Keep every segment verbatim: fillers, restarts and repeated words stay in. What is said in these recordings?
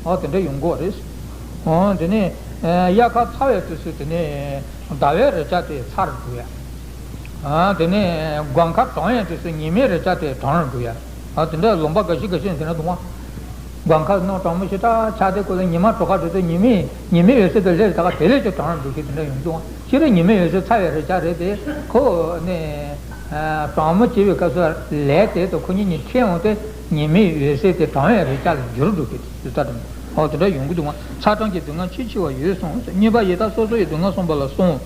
ཨོ་དེ་འདྲ་ཡོང་གི་རེད། ཨོ་དེ་ནས་དབྱར་ཁ་ཚ་བའི་དུས་སུ་དེ་ནས་ཟླ་བའི་རེག་བྱ་དེ་ཚར་འགྲོ་ཡ། ཨ་དེ་ནས་དགུན་ཁ་གྲང་བའི་དུས་སུ་ཉི་མའི་རེག་བྱ་དེ་གྲང་རུ་འགྲོ་ཡ། ཨ་དེ་འདྲ་ལུང་པ་འགའ་ཞིག་འགའ་ཞིག་དེ་འདྲ་འདུག་ཨ། དགུན་ཁ་ནང་གྲང་མོ་ཞེ་དྲག་ཆགས་དུས་སྐབས་ལ་ཉི་མ་དྲོ་ཁ་འགྲོ་དུས་ཉི་མའི་ཉི་མའི་འོད་ཟེར་དེ་ལས་ད་ག་དེ་ལས་ཀྱང་གྲང་རུ་འགྲོ་གི་དེ་འདྲ་ཡོང་འདུག་ཨ། སྤྱིར་ཉི་མའི་འོད་ཟེར་ཚ་བའི་རེག་བྱ་རེད་དེ། ཁོ་ནས་གྲང་མོ་བྱེད་པའི་སྐབས་སུ་ལས་དེ་དང་ཁོ་གཉིས་གཉིས་འཕྲད་འོང་དུས་ཉི་མའི་འོད་ཟེར་དེ་གྲང་བའི་རེག་བྱ་ལ་འགྱུར་འགྲོ་གི་དུས་ཚོད་དྲན། ཨོ་དེ་འདྲ་ཡོང་གི་འདུག་ཨ། ཚ་གྲང་གི་སྡུག་བསྔལ་ཆེས་ཆེ་བ་ཡོད་གསུངས། གཉིས་པ་ཡི་དྭགས་སོ་སོ་ཡི་སྡུག་བསྔལ་གསུངས་པ་ལ་གསུངས།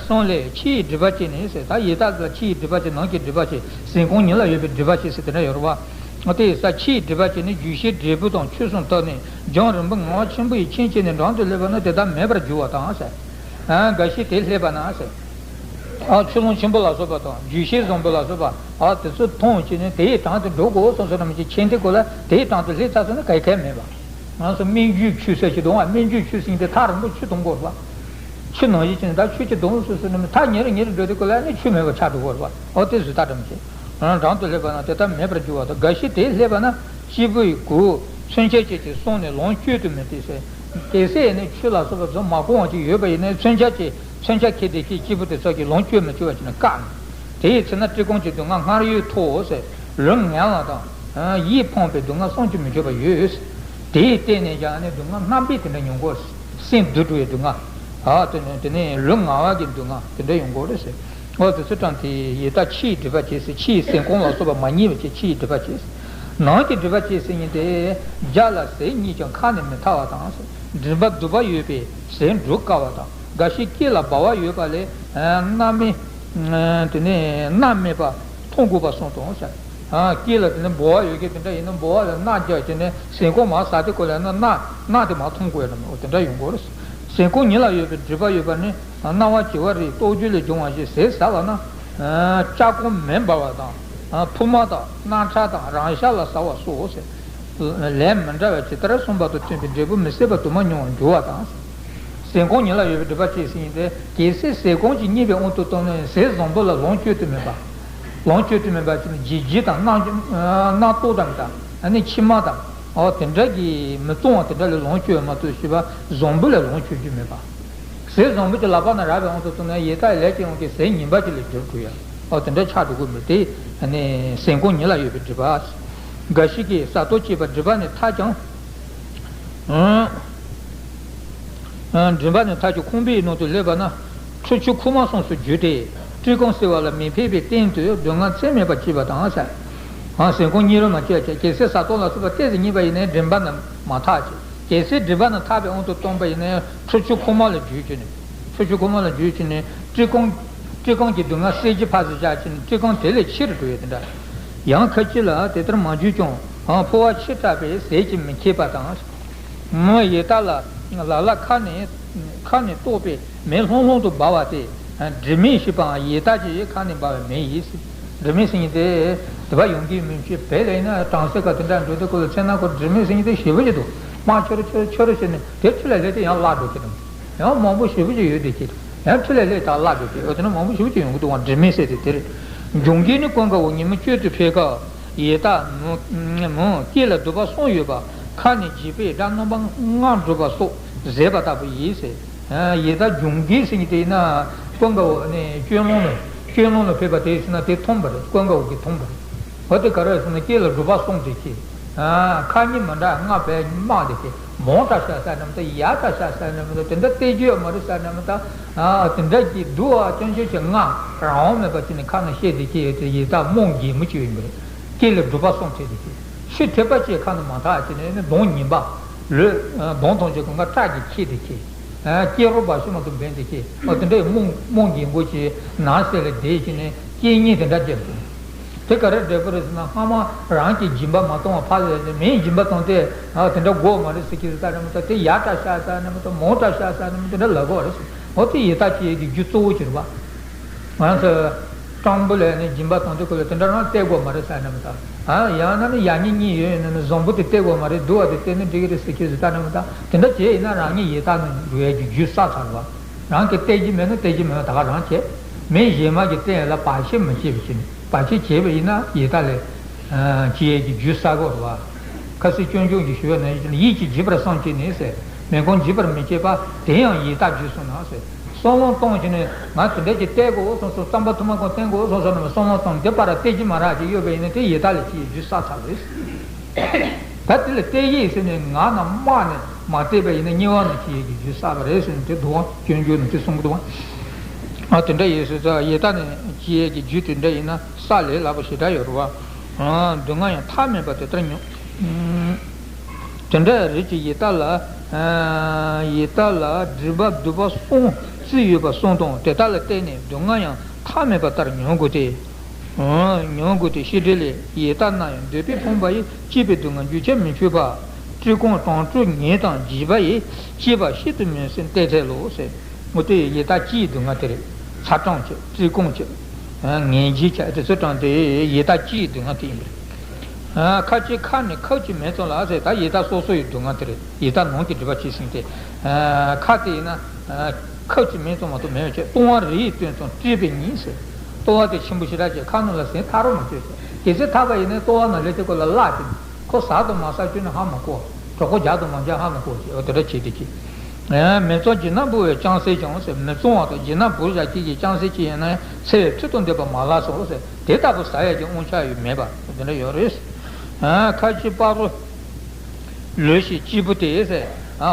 གསུངས་ལས་ཕྱི་ཡི་སྒྲིབ་པ་བཅས་ནི་ཟེར། ད་ཡི་དྭགས་ལ་ཕྱི་ཡི་སྒྲིབ་པ་བཅས། ནང་གི་སྒྲིབ་པ་བཅས། ཟས་སྐོམ་ཉིད་ལ་ཡོད་པའི་སྒྲིབ་པ་བཅས་ཟེར་དེ་འདྲ་ཡོད་རེད་བ། དེ་ས་ཕྱིའི་སྒྲིབ་པ་བཅས་ནི་རྒྱུ་ཤེས་འབྲས་བུ་དང་ཆོས་གསུམ་དག་ནི་རྒྱང་རིང་པོ་ངལ་བ་ཆེན་པོ་ཡི་ཆེན་བཅས་ནས་འགྲམ་དུ་སླེབས་པ་ན་དེ་དག་མེད་པར་འགྱུར་བ་དང་ཟེར། ཨ་འགའ་ཞིག་དེ་སླེབས་པ་ན་ཟེར། ཨ་ཆུ་ཀླུང་ཆེན་པོ་ལ་སོགས་པ་དང་རྒྱུ་ཤེས་བཟང་པོ་ལ་སོགས་པ་ཨ་དེ་ཚོ་མཐོང་བྱས་ནས་དེའི་དྲུང་དུ་འགྲོ་དགོས་བསམ་སོང་ན་མི་ཆེན་དེ་ཀོ་ལ་དེའི་དྲུང་དུ་སླེབས་ཚར་སོང་ན་ག་གལ་མེད་པ། ང་ཚོ་སྨན་རྒྱུའི་ཆུ་ཟེར་གྱི་འདུག་ཨ། སྨན་རྒྱུའི་ཆུ་ཟེར་དེ་ཐག་རིང་པོ་ཆུ་འཐུང་དགོས་རེད་པ། ཆུ་ནང་བཞིན་བྱས་ནས་ད་ཆུ་གཅིག་འཐུང་སོང་སོང་ན་མི་ཐག་ཉེ་རུ་ཉེ་རུ་འགྲོ་དུས་སྐབས་ལ་ནི་ཆུ་མེད་པ་ཆགས་འགྲོ་གི་རེད་པ། འོ་དེ་བཟོ་ལྟ་འདྲ་མི་བྱེད། འགྲམ་དུ་སླེབས་པ་ན་དེ་ལྟར་མེད་པར་འགྱུར་བ་དང་། འགའ་ཞིག་དེ་སླེབས་པ་ན་སྐྱེས་བུ་ཡི་གོས་མཚོན་ཆ་བཅས་ཀྱིས་བསྲུངས་ནས་ལོངས་སྤྱོད་དུ་མི་བཏུབ་ཟེར། གལ་སྲིད་ནི་ཆུ་ལ་སོགས་པ་ཚོ་མ་གོང་བ་ཅིག་ཡོད་པ་ཡིན་ན་མཚོན་ཆ་གྱིས་མཚོན་ཆ་ཁྱེར་ཏེ་ཁྱེད་སྐྱེས་བུ་དེ་ཚོ་གིས་ལོངས་སྤྱོད་མི་བཅུག་པ་བྱས་ནས་བཀག་ནས། དེ་ཡི་ཚེ་ན་བཀྲེས་སྐོམ་གྱི་སྡུག་བསྔལ་སྔར་ཡོད་མཐོ་ཟེར། ལུས་ངལ་བ་དང་། ཡིད་ཕངས་པའི་སྡུག་བསྔལ་བསམ་གྱིས་མི་ཁྱབ་པ་ཡོད། དེའི་སྟེང་ནས་ཀྱང་ནི་སྡུག་བསྔལ་རྣམ་པས་དེ་འདྲ་མྱོང་དགོས། སེམས་སྡུག་འགྲོ་བའི་སྡུག་བསྔལ། ཨ་དེ་ནས་དེ་ནས་ལུས་ངལ་བ་གི་སྡུག་བསྔལ་དེ་འདྲ་ཡོང་དགོས་རེད་ཟེར། འོ་དེ་ཚོ་དྲུང་དེ་ཡི་དྭགས་ཕྱི་ཡི་སྒྲིབ་པ་བཅས་ཟེར། ཕྱི་ཡི་ཟས་སྐོམ་ལ་སོགས་པ་མ་རྙེད་པ་བཅས་ཕྱི་ཡི་སྒྲིབ་པ་བཅས་ཟེར། ནང་གི་སྒྲིབ་པ་བཅས་ཟེར་མཁན་དེ་རྒྱ་ལ་ཟས་རྙེད་ཀྱང་ཁ་ནས་མི་ཐར་བ་དང་ཟེར། མགྲིན་པ་དུ་བ་ཡོད་པས་ཟས་འབྲུ་དཀའ་བ་དང་། འགའ་ཞིག་སྐེ་ལ་ལྦ་བ་ཡོད་པ་ལས་སྣ་མེད། དེ་ནས་སྣ་མེད་པ་འཐུང་དགོས་པ་གསུངས་དང་ཟེར། སྐེ་ལ་དེ་ནས་ལྦ་བ་ཡོད་མཁན་དེ་འདྲ་ཡིན་ན་ལྦ་བ་ལ་སྣ་རྒྱག་བྱས་ནས་ཟས་སྐོམ་མར་ཟ་དུས་སྐབས་ལ་ན་སྣ་སྣ་དེ་མར་འཐུང་དགོས་ཡ་འདྲ་མོད། འོ་དེ་འདྲ་ཡོང་གི་རེད། ཟས་སྐོམ་ཉིད་ལ་ཡོད་པའི་སྒྲིབ་པ་ཡོད་པ་ནི་སྣང་བ་བྱེ་བ་རིའི་སྟོབས་བཅུ་ལས་བྱུང་བ་ཞིག་ཟས་ཟ་བ་ན། ལྕགས་སྐོམ་མེ་འབར་བ་དང་། ཕུབ་མ་དང་སྣ་ཁྲག་དང་རང་ཤ་ལ་ཟ་བ་སོགས་ཟེར། ལས་མི་འདྲ་བ་ཇི་ལྟར་གསུངས་པ་དང་མཐུན་པའི་འབྲས་བུ་མི་སྲིད་པ་དུ་མ་མྱོང་བར་འགྱུར་བ་དང་། ཟས་སྐོམ་ཉིད་ལ་ཡོད་པའི་སྒྲིབ་པ་བཅས་ཟེར་མཁན་དེ་གལ་སྲིད་ཟས་སྐོམ་གྱིས་རྙེད་པའི་དབང་དུ་བཏང་ན་ཟས་བཟང་པོ་ལ་ལོངས་སྤྱོད་དུ་མེད་པ། ལོངས་སྤྱོད་དུ་མེད་པ་ཅིག་ནི་ལྗིད་ལྗིད་དང་སྣ་སྣ་ཏོག་དང་དང་ཨ་ནི་མཆི་མ་དང་། འོ་དེ་འདྲ་གི་མི་བཙོང་བ་དེ་འདྲ་ལས་ལོངས་སྤྱོད་མ་གཏོགས་ཤེས་པ་བཟང་པོ་ལས་ལོངས་སྤྱོད་རྒྱུ་མེད་པ། ཟས་བཟང་པོ་ཅིག་ལག་པ་ན་རག་པའི་དབང་དུ་བཏང་ན་ཡི་དྭགས་ལས་ཀྱི་དབང་གིས་ཟས་ངན་པ་ཅིག་ལ་འགྱུར་འགྲོ་ཡ། འོ་དེ་འདྲ་ཆགས་འགྲོ་གི་མི་དེ་ཨ་ནི་ཟས་སྐོམ་ཉིད་ལ་ཡོད་པའི་སྒྲིབ་པ། འགའ་ཞིག་གིས་ས་སྟོབས་བསྐྱེད་པ་སྒྲིབ་པ་ནི་ཐར་ཀྱང་། མགྲིན་པ་ནས་ཐག་ཆོད་ཁང་པའི་ནང་དུ་སླེབས་པ་ན། ཁྲུས་ཆུ་ཁོལ་མ་གསུམ་སོགས་བརྒྱུད་དེ། བཀྲེས་སྐོམ་སེལ་བ་ལ་མི་ཕན་པའི་སྟེང་དུ་སྡུག་བསྔལ་ཚད་མེད་པ་སྐྱེས་པ་དང་ཟེར། ཟས་སྐོམ་རྙེད་རུང་མ་སྐྱེས་པ་བྱས། གལ་སྲིད་ས་སྟོང་ལ་སོགས་པ་ཏོག་ཙམ་རྙེད་པ་ཡིན་ན་མགྲིན་པ་ནས་མ་ཐག་ཅིག་གལ་སྲིད་མགྲིན་པ་ནས་ཐག་པའི་དབང་དུ་བཏང་པ་ཡིན་ན་ཁྲུས་ཆུ་ཁོལ་མ་ལ་བརྒྱུད་བྱས་ནས། ཁྲུས་ཆུ་ཁོལ་མ་ལ་བརྒྱུད་བྱས་ནས་བཀྲེས་སྐོམ། བཀྲེས་སྐོམ་གྱི་སྡུག་བསྔལ་སེལ་གྱི་ཕར་ཚུར་བཞག་བྱས་ནས་བཀྲེས་སྐོམ་དེ་ལས་ཆེ་རུ་འགྲོ་ཡས་དེ་འདྲ། ཡང་ཁ་ཅིག་ལ་དེ་ལྟར་མ་བརྒྱུད་ཀྱང་ཕོ་བ་ཆེ་དྲགས་པས་ཟས་ཀྱིས་མི་ཁྱབ་པ་དང་། མི་ཡི་དྭགས་ལ་ལ་ལ་ཁ་ནས་ཁ་ནས་གཏོགས་པའི་མེ་ལྷུང་ལྷུང་དུ་འབར་བ་སྟེ། སྒྲིབ་མེ་ཞེས་པའང་ཡི་དྭགས་ཀྱི་ཁ་ནས་འབར་བའི་མེ་ཡིན། སྒྲིབ་མེ་ཟེར་མཁན་དེ་དེ་བ་ཡོང་གི་མི་ཆོས་བལ་ལ་ཡིན་ན་གྲང་ས་ག་དེ་འདྲ་འགྲོ་དུས་སྐབས་ལ་མཚན་ན་ཁོ་སྒྲིབ་མེ་ཟེར་མཁན་དེ་ཞེ་པོ་ཅིག་འདུག་དམག་ཆོ་རུ་ཆོ་རུ་ཆོ་རུ་བྱས་ནས་དེ་ཆུ་ལ་སླེབས་དུས་ཡང་བརླག་འགྲོ་གི་འདུག་ཡང་མང་པོ་ཞེ་པོ་ཅིག་ཡོད་དེ་ཁྱེད། ཡང་ཆུ་ལ་སླེབས་དང་བརླག་འགྲོ་གི། འོ་དེ་ནི་མང་པོ་ཞེ་པོ་ཅིག་ཡོང་གི་འདུག་བ། སྒྲིབ་མེ་ཟེར་དེ་དེ་རེད། འབྱུང་རྒྱུ་ནི་ཀུན་དགའ་བོ་ཉིན་མོ་སྤྱོད་དུ་ཕེབས་སྐབས། ཡི་དྭགས་མོ་མོ་སྐེ་ལ་གདུག་པ་གསུམ་ཡོད་པ། ཁ་ནས་འཇིགས་པའི་སྒྲ་རྣམ་པ་ལྔ་སྒྲོག་པ་སོགས་ཟེར་བ་ལྟ་བུ་ཡིན་ཟེར། ཡི་དྭགས་འབྱུང་རྒྱུ་ཟེར་མཁན་དེ་ཡིན་ན་ཀུན་དགའ་བོ་ནི་སྤྱོད་ལམ་ལ་སྤྱོད་ལམ་ལ་ཕེབས་པ་དེ་ཡིན་ན་དེ་མཐོང་བ་རེད། ཀུན་དགའ་བོ་གིས་མཐོང་བ་རེད། འོ་དེ་ག་རེ་ཟེར་ན་སྐེ་ལ་གདུག་པ་གསུམ་དེ་ཁྱེད། ཁ་གཉིས་མི་འདྲ་ལྔ་བས་དམར་དེ་ཁྱེད། མང་དྲགས་ཤག་ཟེར་ན་མི་འདུག་ཡག་དྲགས་ཤག་ཟེར་ན་མི་འདུག་དེ་འདྲ་བལྟས་རྒྱུ་ཡོད་མ་རེད་ཟེར་ན་མི་འདུག་དེ་འདྲ་གྱི་སྡུག་པ་སྐྱོན་བརྗོད་ཀྱི་ང་རང་དབང་མེད་པ་བྱས་ནས་ཁ་ནས་བཤད་དེ་ཁྱེད་ཡོད་དེ་ཡི་དྭགས་རྨོངས་རྒན་མོ་ཅིག་ཡིན་པ་རེད། སྐེ་ལ་གདུག་པ་གསུམ་འཕྲད་དེ་ཁྱེད། ཆུ་ཐིགས་པ་ཅིག་ཁ་ནས་མ་ཐག་བྱས་ནས་ནི་གདོང་ངན་པ། ལུས་གདོང་ཐམས་ཅད་ཀུན་དགའ་སྐྲག་གིས་འཁྱིལ་དེ་ཁྱེད། སྐྱེ་རོ་འབའ་ཞིག་མ་གཏོགས་འབེན་དེ་ཁྱེད། འོ་དེ་འདྲའི་རྨོངས་རྨོངས་རྒན་མོ་ཅིག་ནང་གསེས་ལ་བསྡད་བྱས་ནས་སྐད་སྙན་དེ་འདྲ་རྒྱབ་འདུག་དེ་ག་རེ་འབྲས་བུ་རེད་ཟེར་ན་སྔ་མ་རང་གི་སྦྱིན་པ་མ་བཏང་བ་ཕར་ལ་མིའི་སྦྱིན་པ་བཏང་སྟེ་ཨ་དེ་འདྲ་དགོས་མ་རེད་ཟེར་གྱི་རེད་ད་རེད་མ་གཏོགས་དེ་ཡག་དྲགས་ཤག་ཟེར་ནས་མ་གཏོགས་མང་དྲགས་ཤག་ཟེར་ནས་མ་གཏོགས་དེ་འདྲ་ལབ་དགོས་རེད་ཟེར། འོ་དེ་ཡི་དྭགས་སྐྱེ་ཡས་ཀྱི་རྒྱུ་གཙོ་བོ་ཅིག་རེད་པ། ང་ཚོ་སྤྲང་པོ་ལས་ནི་སྦྱིན་པ་བཏང་དུས་སྐབས་ལ་དེ་འདྲ་རང་སྟེར་དགོས་མ་རེད་ཟེར་ནས་མ་གཏོགས། ཨ་ཡང་ན་ནི་ཡག་ཉེས་གཉིས་ཡོད་ཡིན་ན་ནི་བཟང་པོ་དེ་སྟེར་དགོས་མ་རེད། སྡུག་པ་དེ་སྟེར་ན་འགྲིག་གི་རེད་ཟེར་གྱི་རེད་ད་རེད་མ་གཏོགས་དེ་འདྲ་བྱས་ཡིན་ན་རང་ཉིད་ཡི་དྭགས་ནང་འགྲོ་ཡས་ཀྱི་རྒྱུ་བསགས་ཚར་བ། རང་གིས་སྟེར་གྱི་མེད་ན་སྟེར་གྱི་མེད་པ་ད་ག་རང་བྱས། མི་གཞན་མ་གིས་སྟེར་ཡས་ལ་བར་ཆད་མི་བྱེད་པ་བྱས་ནས་བར་ཆད་བྱས་པ་ཡིན་ན་ཡི་དྭགས་ལས་སྐྱེ་ཡས་ཀྱི་རྒྱུ་བསགས་དགོས་རེད་བ། ཁ་སང་སྐྱོན་བརྗོད་ཀྱི་ཞུ་བ་ནང་བཞིན་ཡིད་ཀྱིས་བགྱིས་པར་བསམ་བྱས་ནས་ཟེར། མི་ཁོང་བགྱིད་པར་མི་བྱེད་པ་དེ་ཡང་ཡི་དྭགས་བགྱིས་སོང་ན་ཟེར། བསམ་བློ་གཏོང་བྱས་ནས་ང་དེ་འདྲ་ཅིག་བསྟེན་དགོས་སོང་སོང་། རྩོམ་པ་ཐུབ་མ་ཁོང་བསྟེན་དགོས་སོང་སོང་ནས་བསམ་བློ་གཏོང་། དེ་བར་བསྟེན་གྱི་མ་རག་ཅིག་ཡོད་པ་ཡིན་ན་དེ་ཡི་དྭགས་ལ་ཁྱེད་ཀྱིས་བགྱིས་བསགས་ཚར་རེད། ད་དེ་ལ་བསྟེན་ཡས་ཟེར་ནས་ངག་ནས་སྨྲས་ནས་མ་བསྟེན་པ་ཡིན་ན་དམྱལ་བ་ནང་ཁྱེད་ཀྱིས་བགྱིས་བསགས་པ་རེད་ཟེར་ནས་དེ་འདུག་བ། སྐྱོན་བརྗོད་ནང་དེ་གསུང་གི་འདུག་བ། ཨ་དེ་འདྲ་ཡིན་ཟེར་ཙང་ཡི་དྭགས་ནས་ཁྱེད་ཀྱིས་བགྱིས་དེ་འདྲ་ཡིན་ན་བསགས་ལས་སླ་པོ་ཞེ་དྲག་ཡོད་རེད་བ། ཨ་སྡུག་བསྔལ་ཡང་མཐའ་མེད་པ་དེ་ལྟར་མྱོང་། དེ་འདྲ་རེད་ཅེས་ཡི་དྭགས་ལ། ཡི་དྭགས་ལ་སྒྲིབ་པ་སྡུག་པ་གསུམ་རྩིས་ཡོད་པ་གསུམ་དང་དེ་དག་ལ་བརྟེན་ནས་སྡུག་བསྔལ་ཡང་མཐའ་མེད་པ་ལྟར་མྱོང་དགོས་ཏེ། མྱོང་དགོས་ཏེ། བཤེས་སྤྲིང་ལས། ཡི་དྭགས་རྣམས་ཡང་འདོད་པས་ཕོངས་པ་ཡིས། སྐྱེས་པའི་སྡུག་བསྔལ་རྒྱུན་ཆད་མི་ཆོད་པ། བཀྲེས་སྐོམ་གྲང་དྲགས་ངལ་དང་བརྗེད་པ་ཡིས། སྐྱེས་པ་ཤིན་ཏུ་མི་བཟོད་བལྟས་ཐལ་ལོ་ཟེར། འོ་དེ་ཡི་དྭགས་སྐྱེ་ཡི་སྡུག་བསྔལ་དེ་རེད། ཚ་གྲང་བྱེད། བཀྲེས་སྐོམ་བྱེད། ངལ་འཇིགས་བྱེད། དེ་ཚོ་གྲངས་དེ་ཡི་དྭགས་སྐྱེ་ཡི་སྡུག་བསྔལ་དེ་ཡིན་པ་རེད། ཁ་ཅིག་ཁ་ནས་ཁབ་ཀྱི་མེ་བཙུམས་ལ་ཟེར། ད་ཡི་དྭགས་སོ་སོ་ཡི་སྡུག་བསྔལ་དེ་རེད། ཡི་དྭགས་ནང་གི་སྒྲིབ་པ་བྱས་ཟིན་ཏེ། ཁ་དེ་ཡིན་ན། ཁབ་ཀྱི་མེ་བཙུམས་མ་གཏོགས་མེད་པ་བྱས། ལྟོ་བ་རི་ཡི་སྟེང་དུ་བཀྲེས་པས་ཉེན་ཟེར། ལྟོ་བ་དེ་ཆེན་པོ་ཞེ་དྲག་བྱས་ཁ་ནང་ལ་ཟིན་ཐག་རོ་མ་གཅོད་ཟེར། གལ་སྲིད་ཐག་པ་ཡིན་ན་ལྟོ་བ་ནང་ལས་དེ་ཁོ་ལ་བརླག་སྟེ། ཁོ་ཟ་དང་མ་ཟ་ཁྱོན་ནས་ཧ་མ་གོ། གྲོད་ཁོག་རྒྱགས་དང་མ་རྒྱགས་ཧ་མ་གོ་ཟེར། འོ་དེ་འདྲ་བྱས་ཏེ་ཀྱི། མེ་བཙུམས་བགྱིས་ན་འབུལ་བའི་ལྕམ་སྲས་ཀྱང་ཟེར། མེ་བཙུམས་པ་དང་བགྱིས་ན་འབུལ་བྱ་ཁྱེད་ཀྱི་ལྕམ་སྲས་ཅིག་ཡིན་ན་ཡང་འཚེ་བའི་མཐུ་དང་ལྡན་པ་མ་ལགས་སོ་ཟེར། དེ་ལྟ་བུ་ཟ་ཡས་ཀྱི་དབང་ཆ་ཡང་མེད་པ་དེ་འདྲ་ཡོད་རེད། ཁ་ཅིག་པགས་རོ། ལུས་ཤིང་སྐྱེས་བུ་སྟེ་ཟེར།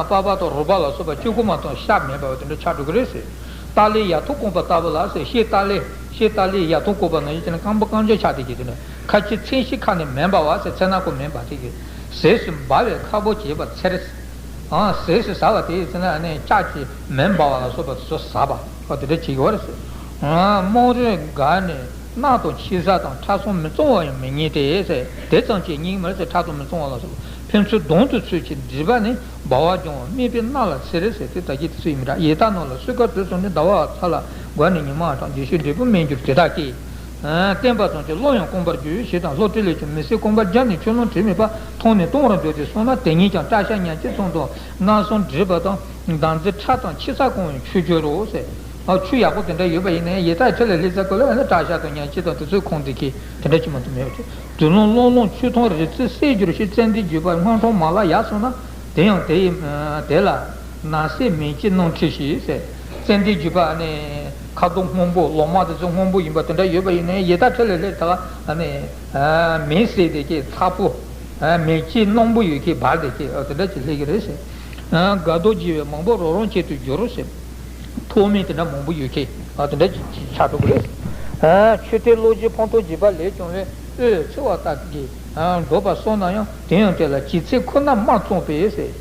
པགས་པ་དང་རུས་པ་ལ་སོགས་པ་སྤྱོད་གོ་མ་དང་ཤ་མེད་པ་དེ་འདྲ་ཆགས་འགྲོ་གི་རེད་ཟེར། ཏཱ་ལའི་ཡ་ཐོག་བཀོག་པ་ལྟ་བུ་ལ་ཟེར། ཤེལ་ཏཱ་ལའི་ཤེལ་ཏཱ་ལའི་ཡ་ཐོག་བཀོག་པ་ནང་བཞིན་དེ་ནི་སྐམ་པོ་སྐམ་ཅོག་ཆགས་བསྡད་ཀྱི་དེ་འདྲ། ཁ་ཅིག་ཚིམ་ཤིང་ཁ་ནི་མེ་འབར་བ་ཟེར། ཚེར་སྣ་ཁོ་མེ་འབར་བསྡད་ཀྱི། ཟས་སུ་འབར་བའི་ཁ་སྦུབ་བྱེད་པ་ཚེར། ཨང་། ཟས་སུ་ཟ་བ་དེ་ཡིན་ཟེར་ན་ནི་ལྕགས་ཀྱི་མེ་འབར་བ་ལ་སོགས་པ་དེ་ཚོ་ཟ་བ། ཨོ་དེ་འདྲ་བྱེད་ཀྱི་ཡོད་རེད་ཟེར། རྨོངས་རིགས་འགས་ནི་རྣག་དང་ཕྱི་ཟ་དང་། ཁྲག་ཟུམ་མི་གཙང་བ་ཡང་མི་ཉན་ཏེ་ཟེར། དེ་ཙམ་གྱིས་ཉན་གྱི་མ་རེད་ཟེར། ཁྲག་ཟུམ་མི་གཙང་བ་ལ་སོགས་པ། ཕན་ཚུན་གདོང་དུ་ཚུད་ཅིང་། མགྲིན་པ་ནི་འབར་བ་འབྱུང་བ། སྨྲས་པས་རྣ་ལ་ཚེར་ཟེར། དེ་ད་གིན་དེ་ཚོ་ཡིན་མི་འདྲ། ཡི་དྭགས་རྣམས་ལ་གསོད་སྐབས་དུས་སུ་ནི། ཟླ་བ་ཚ་ལ་དགའ་ནི་ཉི་མ་དང་། རྒྱུ་ཤིང་འབྲས་བུ་སྨིན་གྱུར་དེ་དག་གིས། བསྟན་པ་ཙམ་གྱིས་བློ་ཡང་སྐོམ་པར་འགྱུར། ཞེས་དང་། བློ་གྲོས་ལས་ཀྱང་མི་བཟད་སྐོམ་པར་སྦྱར་ནས། ཆུ་ཀླུང་དྲི་མེད་པ་འཐུང་ནས་ལྟུང་བར་འདོད་དེ་སོང་ན། དེ་ཉིད་ཀྱང་སྐྲ་ཤད་ཉག་གཅིག་ཙམ་དང་། རྣག་ཟུམ་མགྲིན་པ་དང་། འདམ་རྫས་ཁྲག་དང་ཕྱི་ས་གང་བའི་ཆུས་བསྒྱུར་རོ་ཟེར། ཨ་ཆུ་ཡག་པོ་དེ་འདྲ་ཡོད་པ་ཡིན་ན་ཡི་དྭགས་ཁྲིད་ལ་སླེབས་ཚར་གོ་ལ་ཨ་ནི་སྐྲ་ཤད་དང་ཉག་གཅིག་དང་དེ་ཚོའི་ཁོངས་དེ་གི་དེ་འདྲ་ཅི་མ་གཏོགས་མེད་པ་ཅིག་དུག་རླུང་རླུང་རླུང་ཆུ་འཐུང་རི་རྩེ་བསྲེགས་འགྱུར་ཞིང་། ཙན་དན་བརྒྱུས་པ་སྔོན་འཁྲུངས་མ་ལ་ཡར་སོང་ན། དེ་ཡང་དེ་ཡི་དེ་ལ་ནགས་གསེབ་མེ་ལྕེ་སྣུམ་འཁྲིགས་ཤིང་ཟེར། ཙན་དན་བརྒྱུས་པ་ནི་ཁ་དོག་སྔོན་པོ་ལོ་མ་དེ་ཚོ་སྔོན་པོ་ཡིན་པ་དེ་འདྲ་ཡོད་པ་ཡིན་ན་ཡི་དྭགས་ཁྲིད་ལ་སླེབས་ད་ག་ནི་མེ་བསྲེགས་དེ་ཀྱི་ཚ་པོ། མེ་ལྕེ་སྣུམ་པོ་ཡོད་ཀྱི་འབར་དེ་ཀྱི་དེ་འདྲ་ཅིག་སླེབས་ཀྱི་རེད་ཟེར། འགས་བཟློག་བགྱིས་པས་མང་པོ་རོ་རོང་ཅན་དུ་འགྱུར་རོ་ཟེར། ཐོགས་མེད་དེ་འདྲ་མང་པོ་ཡོད་ཀྱི་དེ་འདྲ་ཅིག་ཆགས་འགྲོ་གི་རེད། མཆོད་རྟེན་གློག་བརྙན་འཕང་ཐང་བགྱིས་པ་ལས་བྱུང་བའི་དབུས་ཚིག་པ་ལྟ་བུ་གིས་འགྲོ་བ་སོང་ན་ཡང་། དེ་ཡང་དེ་ལ་ལྗིད་ཚད་ཁོ་ན་མ་བཙོངས་པས་ཟེར།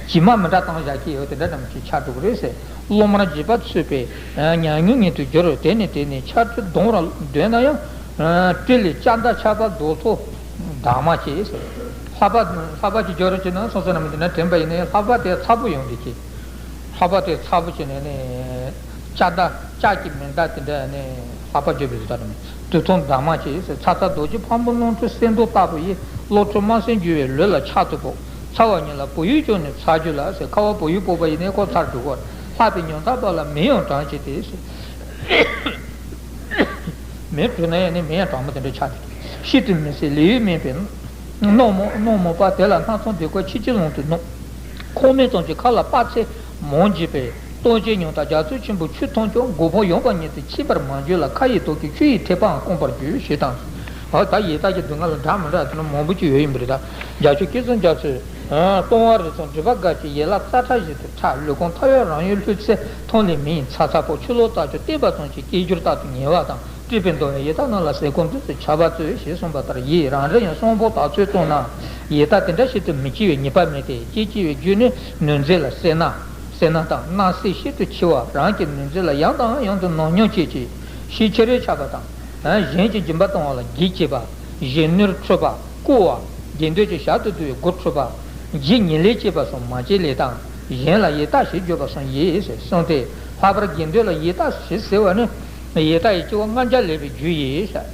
ལྗིད་མ་མི་འདྲ་བཏང་བཞག་གི་ཡོད་དེ་འདྲ་འདྲ་མི་ཅིག་ཆགས་འགྲོ་གི་རེད་ཟེར། གློག་དམར་བརྗིད་པ་ཚུད་པས་ཉམས་མྱོང་ཉིད་དུ་འགྱུར། དེ་ནི་དེ་ནི་ཆར་ཆུ་གདོང་ར་སྡོད་ན་ཡང་། སྤྲིན་ལས་ལྕགས་མདའ་ཆར་པ་རྡོ་ཚོ་འདབ་མ་བྱེད་ཟེར། ལྷགས་པ་ལྷགས་པ་ཅིག་འགྱུར་རོ་ཅིག་ན་སོང་ཟེར་ན་མི་འདི་ན་དྲན་པ་ཡིན་ན་ཡང་ལྷགས་པ་དེ་ཚ་པོ་ཡོང་གི་ཀྱི། ལྷགས་པ་དེ་ཚ་པོ་བྱས་ནས་ནི། ལྕགས་མདའ་ལྕགས་ཀྱི་མེ་མདའ་དེ་འདྲ་ནི་ལྷགས་པ་བརྗོད་པའི་བཟོ་ལྟ་རེད། དུག་མཚོན་འདབ་མ་བྱེད་ཟེར། ཚ་ཚ་རྡོ་རྗེ་ཕུང་པོ་རླུང་འཕྲིན་གསེར་མདོག་ལྟ་བུ་ཡིས། གློག་འཕྲུལ་དམར་སེར་འགྱུར་བའི་ལུས་ལ་ཆར་དུ་ཕོག། ཚ་བ་ཉིད་ལ་བུ་ཡུག་བྱུང་ནས་ཚར་འགྱུར་ལ་ཟེར། ཁ་བ་བུ་ཡུག་ཕོག་པ་ཡིན་ནའི་ཁོ་ཚར་འགྲོ་གི་རེད། ལྷགས་པའི་ཉུང་མཐའ་བབས་ལ་མེ་ཡང་གྲང་བྱེད་དེ་ཟེར། མེ་བྲུས་ན་ཡང་ནི་མེ་ཡང་གྲང་མོ་དེ་འདྲ་ཆགས་ཏེ། ཤིན་ཏུ་མི་བཟད་ལས་དབུགས་སྨིན་པས། སྣུམ་མོ་སྣུམ་མོ་པ་དེ་ལ་སྣ་ཚོགས་སྡེར་ཁ་ཆིལ་ཆིལ་ལོང་དུ་སྣུམ། ཁོག་སྨད་ཙམ་གྱི་ཁ་ལ་དཔག་ཚད་མང་བགྱིས་པས། ལྟོ་འགྱེལ་ཉུང་མཐའ་རྒྱ་མཚོའི་ཆེན་པོ་ཆུ་འཐུང་ཀྱང་། མགོ་འཕང་ཡངས་པ་ཉིད་དུ་ཆིབས་པར་མ་འགྱུར་ལ། ཁ་ཡི་དོག་གིས་ཆུ་ཡི་ཐེག་པའང་སྐོམ་པར་འགྱུར། ཞེས་དང་། འོ་ད་ཡི་དྭགས་ཀྱི་སྡུག་བསྔལ་ལ་འདྲ་མི་འདྲ་དེ་ནི་མང་པོ་ཅིག་ཡོད་ཡིན་པ་རེད་ད། རྒྱ་ཆུ་སྐེད་ཙམ་རྒྱ་མཚོའི། ལྟོ་བ་རི་ཙམ་སྒྲིབ་པ་འགས་ཀྱི་ཡན་ལག་རྩ་ཕྲ་ཞིག་ཏུ་ཕྲ། ལུས་ཁམས་ཐལ་བའི་རང་ཡུལ་ལྷོད་ཚད་ཐང་ལས་མེ་ཡི་ཚ་ཚ་ཕོག། ཆུ་ལོག་ལྟར་གྱུར་བསྟན་པ་ཙམ་གྱིས། སྐད་སྒྱུར་རྟག་ཏུ་ཉེ་བ་དང་། བཀྲེས་པས་འདུལ་བའི་ཡི་དྭགས་རྣམས་ལ། ཟས་སྐོམ་དུས་སུ་ཆར་པ་སྩོལ། ཞེས་གསུངས་པ་ལྟར་ཡིད་རང་རེ་ཡང་གསོན་པོ་དག་ཚོད་བཙོང་ན། ཡི་དྭགས་དེ་འདྲ་ཞིག་ཏུ་མི་སྐྱེ་བའི་ངེས་པ་མེད་དེ། སྐྱེ་སྐྱེ་བའི་རྒྱུ་ནི་ནུས་རྫས་ལ་སེར་སྣ། སེར་སྣ་དང་སྣང་སྲིད་ཤིན་ཏུ་འཆི་བ། རང་གི་ནུས་རྫས་ལ་ཡང་དང་ཡང་དུ་ནོར་མྱོང་བྱེད་ཅིང་། ཤས་ཆེར་ཆགས་པ་དང་། གཞན་གྱི་སྦྱིན་པ་གཏོང་བ་ལ་གེགས་བྱེད་པ། གཞན་ནུར་འཁྲུལ་པ། བཀོལ་བ། དགེ་འདུན་གྱི་ཞབས་ཏུ་འདུ་བའི་སྒོ་འཁྲུལ་པ། རྗེ་ཉེར་ལེན་བྱེད་པ་སོགས་མ་བྱེད་ལས་དང་། གཞན་ལ་ཡི་དྭགས་ཞེས་བརྗོད་པ་སོགས་ཡིན་ཟེར་གསུངས་ཏེ། ལྷག་པར་དགེ་འདུན་ལ་ཡི་དྭགས་ཞེས་ཟེར་བ་ནི། ཡི་དྭགས་ཡི་སྐྱེ་བ་ལྔ་བརྒྱ་ལེན་པའི་རྒྱུ་ཡིན་ཟེར།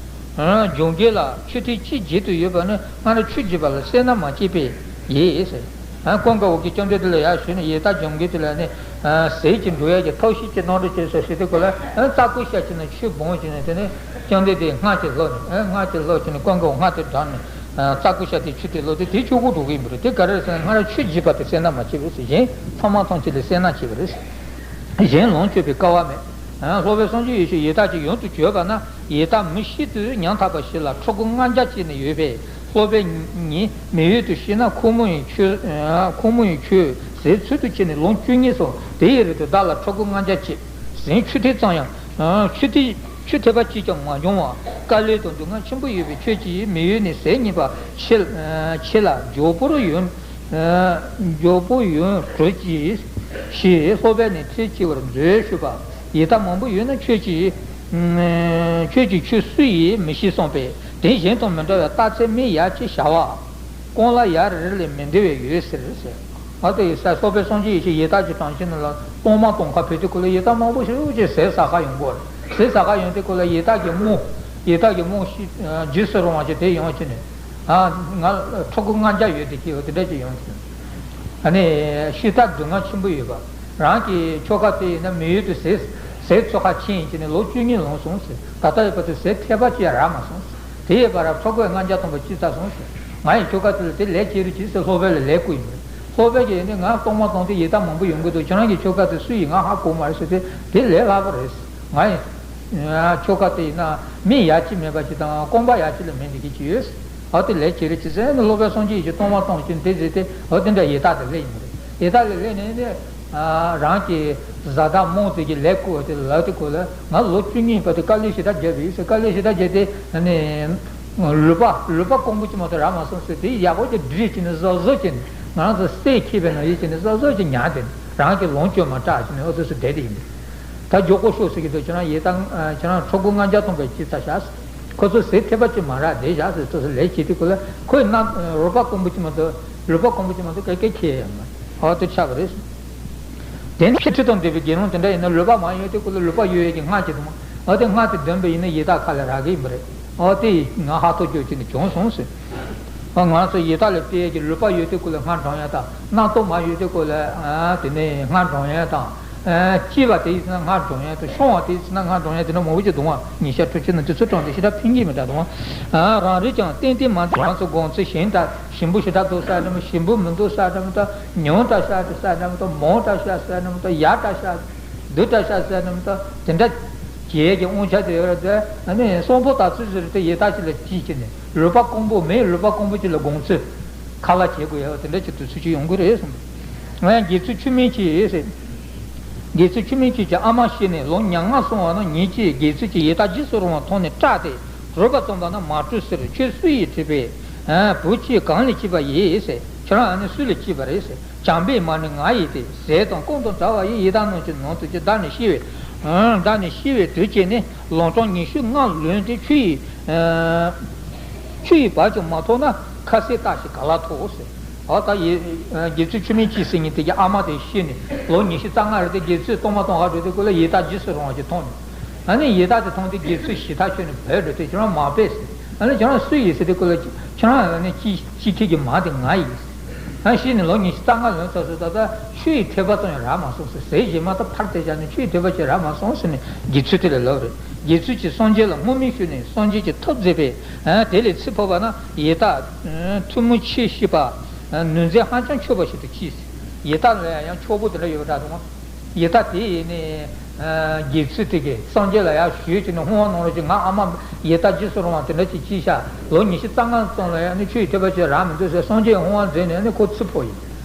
སྦྱོང་རྒྱུད་ལ་ཆུ་ཐིགས་གཅིག་བརྗེད་དུ་ཡོད་པ་ནི་སྔར་ཆུ་བརྗེད་པ་ལ་སེར་སྣ་མ་སྐྱེས་པས་ཡིན་ཟེར། ཀུན་དགའ་བོ་གིས་བཅོམ་ལྡན་འདས་ལ་ཡར་ཞུས་ནས་ཡི་དྭགས་སྦྱོང་རྒྱུད་དེ་ལ་ནི། ཟས་ཀྱི་འགྲོ་ཡས་ཀྱི་ཐབས་ཤེས་ཀྱི་གནང་རོགས་བྱེད་ཟེར་ཞུས་དུས་སྐབས་ལ་རྩྭ་ཀུ་ཤ་བྱས་ནས་ཆུ་སྦངས་བྱས་ནས་དེ་ནས་བཅོམ་ལྡན་འདས་སྔགས་ཀྱི་ལྷ་ནས་སྔགས་ཀྱི་ལྷ་བྱས་ནས་ཀུན་དགའ་བོ་སྔགས་དེ་བསྒྲགས་ནས། རྩྭ་ཀུ་ཤ་དེ་ཆུ་དེ་ལོ་དེ་དེ་ཆུ་ཁུག་འགྲོ་གི་ཡིན་པ་རེད། དེ་ག་རེ་རེད་ཟེར་ན། སྔར་ཆུ་འཇིབ་པ་དེ་སེར་སྣ་མ་བྱེད་པས་ཟེར། གཞན་ཚང་མ་ཚང་ཆེད་ལས་སེར་སྣ་བྱེད་པ་རེད་ཟེར། གཞན་ལོངས་སྤྱོད་པའི་སྐལ་བ་མེད། ཨ། སློབ་དཔོན་སངས་རྒྱས་ཡེ་ཤེས་ཡི་དྭགས་ཀྱི་ཡུལ་དུ་བྱོན་པ་ན། ཡི་དྭགས་མི་ཤིན་ཏུ་ཉམ་ཐག་པ་ཞིག་ལ་ཕྲུ་གུ་ལྔ་བརྒྱ་བྱས་ནས་ཡོད་པས། སློབ་དཔོན་ཉིད་མི་ཡུལ་དུ་ཤི་ན། ཁོ་མོ་ཡི་ཁྱོ་ཁོ་མོ་ཡི་ཁྱོ་ཟས་ཚོད་དུ་བྱས་ནས་ལོ་བཅུ་གཉིས་སོང་། དེ་ཡི་རིང་དུ་བདག་ལ་ཕྲུ་གུ་ལྔ་བརྒྱ་བྱས། གཟན་ཆུ་ཐིགས་ཙམ་ཡང་ཆུ་ཐིགས་ཆུ་ཐིགས་པ་གཅིག་ཀྱང་མ་བྱུང་བ། དཀའ་ལས་དང་སྡུག་བསྔལ་ཆེན་པོ་ཡོད་པས། ཁྱོད་ཀྱིས་མི་ཡུལ་ནས་ཟས་རྙེད་པ་ཕྱིར་ཕྱིར་ལ་མགྱོགས་པོར་ཡོང་། མགྱོགས་པོ་ཡོང་གྲོལ་གྱིས་ཞེས་སློབ་དཔོན་ནས་ཁྲིད་ཆེ་བར་མཛོད་ཞུས་པ། ཡི་དྭགས་མང་པོ་ཡོད་ན། ཁྱོད་ཀྱིས་ཁྱོད་ཀྱི་ཁྱོ་སུ་ཡིས་མི་ཤེས་གསུངས་པས། དེ་གཞན་དང་མི་འདྲ་བའི་རྟགས་མཚན་མི་ཡ་གཅིག་བྱ་བ། རྐང་ལག་ཡ་རེ་རེ་ལས་མི་འདའ་བའི་ཡོད་ཟེར་ཟེར། ཨ་དེ་ཡི་ས་སློབ་དཔོན་སངས་རྒྱས་ཡེ་ཤེས་ཡི་དྭགས་ཀྱི་གྲངས་ཅན་ནང་ལ་སྟོང་མ་སྟོང་ཁ་ཕེབས་དུས་སྐབས་ལ་ཡི་དྭགས་མང་པོ་ཞིག་ཅིག་ཟས་ཟ་ག་ཡོང་གི་རེད། ཟས་ཟ་ག་ཡོང་དུས་སྐབས་ལ་ཡི་དྭགས་ཀྱི་རྨོ། ཡི་དྭགས་ཀྱི་རྨོ་ཤི་རྗེས་སུ་རུང་བ་ཅིག་དེ་ཡོང་བྱས་ནས། ཨ། ང་ཕྲུ་གུ་ལྔ་བརྒྱ་ཡོད་དེ་ཁྱེད་དེ་འདྲ་ཅིག་ཡོང་ཟེར། ཨ་ནི་ཤི་རྟགས་སྡུག་བསྔལ་ཆེན་པོ་ཡོད་པ། རང་གི་ཁྱོ་ག་དེ་ཡིན་ན་མི་ཡུལ་དུ་ཟས་ཟས་འཚོལ་ག་ཕྱིན་ཡིན་གྱི་ནས་ལོ་བཅུ་གཉིས་ལོན་སོང་ཟེར། ད་ལྟ་ཡོད་པ་དེ་ཟས་ཐེབས་པ་ཅིག་ཡང་རག་མ་སོང་ཟེར། དེ་ཡི་བར་ཕྲུ་གུ་ལྔ་བརྒྱ་ཐམ་པ་ཤི་ཚར་སོང་ཟེར། ང་ཡི་ཁྱོ་ག་དེ་ལ་དེ་ལས་ཅི་རིགས་ཅིག་ཟེར་སློབ་དཔོན་ལ་ལན་བསྐུར་ཡིན་པས། སློབ་དཔོན་གྱིས་ནི་ང་སྟོང་མ་སྟོང་དེ་ཡི་དྭགས་མང་པོ་ཡོང་གི་འདུག་ཁྱེད་རང་གི་ཁྱོ་ག་དེ་སུ་ཡིན་ང་ཧ་གོ་མ་རེད་ཟེར་ཏེ། དེ་ལས་སླ་པོ་རེད་ཟེར། ང་ཡི་ཁྱོ་ག་དེ་ཡིན་ན་མི་ཡ་གཅིག་མེད་པ་ཅིག་དང་རྐང་པ་ཡ་གཅིག་ལས་མེད་འདི་གི་ཅིག་ཡོད་ཟེར། འོ་དེ་ལས་ཅི་རེད་ཅི་ཟེར་ནས་སློབ་དཔོན་སངས་རྒྱས་ཀྱིས་སྟོང་མ་སྟོང་ཅིག་དེ་ཟེར་ཏེ། འོ་དེ་འདྲ་ཡི་དྭགས་དེ་སླེབས་ཡིན་པ་རེད། ཡི་དྭགས་ལ་སླེབས་ནས་ནི་རང་གི་བཟའ་ཟླ་རྨོ་དེ་གི་ལས་བསྐུར་བ་དེ་ལ་དེ་ཁོ་ལ་ང་ལོ་བཅུ་གཉིས་པ་དེ་དཀའ་ལས་ཞེ་དྲག་བརྒྱབ་པ་ཡིན་ཟེར། དཀའ་ལས་ཞེ་དྲག་བརྒྱབ་སྟེ་ནི་ལུད་པ་ལུད་པ་རྐང་པ་གཅིག་མ་གཏོགས་རག་མ་སོང་ཟེར། དེ་ཡག་པོ་ཅིག་བསྒྲིལ་བྱས་ནས་གཟབ་གཟབ་བྱས་ནས། ང་རང་ཚོ་གསེར་འཁྱིལ་པའི་ནང་བཞིན་བྱས་ནས་གཟབ་གཟབ་ཅིག་ཉར་ཏེ་རང་གི་ལོངས་སྤྱོད་མ་སྐྲག་བྱས་ནས་འོ་ཙི་སུ་བསྡད་དེ་ཡིན། ད་མགྱོགས་པོ་ཤོག་ཟེར་གྱི་འདུག་ཁྱེད་རང་ཡི་དྭགས་ཁྱེད་རང་ཕྲུ་གུ་ལྔ་བརྒྱ་ཐམ་པ་ཅིག་ཤི་ཚར་ཤག་ཁོ་ཚོ་ཟས་ཐེབས་པ་ཅིག་མ་རག་བསྡད་བཞག་ཟེར། ཚོ་ཟེར་ལས་བྱེད་དུས་ཁོ་ལ་ཁོས་ན་རོགས་པ་རྐང་པ་གཅིག་མ་གཏོགས་ལུད་པ་རྐང་པ་གཅིག་མ་གཏོགས་ག་གེ་ཁྱེར་ཡོད་མ་རེད། འོ་དེ་ཆགས་པ་རེད། དེ་ནས་ཁྲི་དང་འདོད་པའི་དགེ་སློང་དེ་འདྲ་ཡིན་ན་ལུད་པ་མ་ཡོད་དུས་ཁོ་ལ་ལུད་པ་ཡོད་ཡས་ཀྱི་སྔགས་ཅིག་འདུག་མ། འོ་དེ་སྔགས་དེ་འདོན་པ་ཡིན་ན་ཡི་དྭགས་ཁ་ལ་རག་གི་ཡིན་པ་རེད། འོ་དེ་ཡིས་ང་ཧ་ཐོ་སྐྱོ་བྱས་ནས་བྱུང་སོང་ཟེར། ང་ཚོ་ཡི་དྭགས་ལ་དཔེ་ཡས་ཀྱི་ལུད་པ་ཡོད་དུས་ཁོ་ལ་སྔགས་བགྲང་ཡས་དང་། རྣག་ཐོག་མ་ཡོད་དུས་ཁོ་ལ་དེ་ནས་སྔགས་བགྲང་ཡས་དང་། སྐྱེས་པ་དེ་ཡིན་ན་སྔགས་བགྲང་ཡས་དང་། ཤོང་བ་དེ་ཡིན་ན་སྔགས་བགྲང་ཡས་དེ་འདྲ་མང་པོ་ཅིག་འདུག་མ། ཉིན་ཞག་ཕྲུགས་ཆུ་ནང་དུས་ཚོད་གྲངས་དེ་ཞེ་དྲག་ཕན་གྱི་མི་འདྲ་འདུག་མ། རང་རེས་ཀྱང་ཏན་ཏན་མ་འདུག་རང་ཚོ་དགོང་ཚོད་ཞིམ་དྲགས་ཞིམ་པོ་ཞེ་དྲག་འདུག་ཟེར་ནམ། ཞིམ་པོ་མི་འདུག་ཟེར་ནམ་དང་། ཉུང་དྲགས་ཤག་ཟེར་ནམ་དང་། མང་དྲགས་ཤག་ཟེར་ནམ་དང་། ཡག་དྲགས་ཤག་སྡུག་དྲགས་ཤག་ཟེར་ནམ་དང་། དེ་འདྲ་བྱེད་ཀྱི་དབང་ཆ་དེ་ཡོད་རེད་དེ། ཨ་ནི་གསོན་པོ་དར་ཚུལ་ཟེར་དེ་ཡི་དྭགས་ཅིག་ལ་ཅིག་བྱས་ནས་ལུད་པ་རྐང་པ་མེད། ལུད་པ་རྐང་པ་ཅིག་ལ་དགོང་ཚོད་ཁ་ལག་བྱེད་དགོས་ཡ་དེ་འདྲ་ཅིག་དུས་ཚོད་ཅིག་ཡོང་གི་རེད་གསུངས་པས། ང་ཡང་དགེ་ཚུལ་ཆུ་སྨན་གྱིས་ཟེར། དགེ་ཚུལ་ཆུ་སྨན་གྱིས་ཀྱི་ཨ་མ་ཤི་ནས་ལོ་ཉེར་ལྔ་སོང་བ་ན། ཉིན་གཅིག་དགེ་ཚུལ་གྱིས་ཡི་དྭགས་རྗེས་སུ་རུང་བ་མཐོང་ནས་སྐྲག་སྟེ་རོལ་པ་བརྩམས་པ་ན། མ་སྤྲོ་ཟེར། ཁྱོད་སུ་ཡིས་ཁྲིད་པས། བུ་ཁྱོད་གང་ལས་སྐྱེས་པ་ཡིན་ཟེར། ཁྱོད་རང་ཨ་ནི་སུ་ལས་སྐྱེས་པ་རེད་ཟེར། བྱམས་པའི་མ་ཎི་ང་ཡིན་ཏེ། ཟས་དང་སྐོམ་དང་བྲལ་བ་ཡི། ཡི་དྭགས་རྣམས་ཀྱི་ནང་དུ་སྐྱེས། བདག་ནི་ཤི་བའི་བདག་ནི་ཤི་བའི་དུས་བྱས་ནས་ལོ་གྲངས་ཉི་ཤུ་ལྔ་ལོན་ཏེ། ཆུ་ཡི་ཆུ་ཡི་བར་ཀྱང་མ་ཐོགས་ན། ཁ་ཟས་བརྟགས་ཤིང་ག་ལ་ཐོགས་ཟེར། འོ་ད་ཡི་དགེ་ཚུལ་ཆུ་སྨན་གྱིས་ཟེར་མཁན་དེ་གི་ཨ་མ་དེ་ཤི་ནས་ལོ་ཉི་ཤུ་རྩ་ལྔ་རེད་དེ། དགེ་ཚུལ་སྟོང་མ་སྟོང་ཧ་འགྲོ་དུས་སྐབས་ལ་ཡི་དྭགས་རྗེས་སུ་རུང་བ་ཅིག་མཐོང་ནས། ཨ་ནི་ཡི་དྭགས་དེ་མཐོང་དུས་དགེ་ཚུལ་ཞེད་ཐག་ཆོད་ནས་བྲོས་འགྲོ་དུས། ཁྱོད་རང་མ་ཕེབས་ཟེར། ཨ་ནི་ཁྱོད་རང་སུ་ཡིན་ཟེར་དུས་སྐབས་ལ། ཁྱོད་རང་ཨ་ནི་སྐྱེས་སྐྱེས་ཁྱེད་ཀྱི་མ་དེ་ང་ཡིན་ཟེར། ཨ་ཤི་ནས་ལོ་ཉི་ཤུ་རྩ་ལྔ་ལོན་ཚར་སོང་། ད་ལྟ་ཆུ་ཡི་ཐོས་པ་ཙམ་ཡང་རག་མ་སོང་ཟེར། ཟས་ཞིམ་མ་ཐག་ཕར་དེ་བཞག་ནས་ཆུ་ཡི་ཐོས་པ་ཅིག་རག་མ་སོང་ཟེར་ནས་དགེ་ཚུལ་དེ་ལ་ལབ་རེད། དགེ་ཚུལ་གྱིས་སངས་རྒྱས་ལ་བསྔོ་སྨོན་ཞུས་ནས་སངས་རྒྱས་ཀྱིས་ཐུགས་མཛད་པས། དེ་ལས་ཚིག་ཕོག་པ་ན། ཡི་དྭགས་ཐུ་མི་ཆེར་ཤེས་པ་ནུས་རྩལ་ཧ་ཅང་ཆེ་བ་ཞིག་ཏུ་སྐྱེས། ཡི་དྭགས་ལ་ཡང་ཆོས་པོ་དེ་འདྲ་ཡོད་པ་འདྲ་འདུག་མ། ཡི་དྭགས་དེ་ཡིས་ནི་དགེ་ཚུལ་དེ་གིས་སངས་རྒྱས་ལ་ཡར་ཞུས་བྱས་ནས་བསྔོ་བ་གནང་རོགས་ཞེས། ང་ཨ་མ་ཡི་དྭགས་རྗེས་སུ་རུང་བ་དེ་འདྲ་ཅིག་སྐྱེས་ཤག་ལོ་ཉི་ཤུ་རྩ་ལྔ་ཙམ་ལ་ཡང་ནི་ཆུ་ཡི་ཐོས་པ་ཅིག་རག་མི་འདུག་ཟེར། སངས་རྒྱས་བསྔོ་བ་མཛད་ནས་ནི་ཁོ་ཚིག་ཕོག་ཡིན།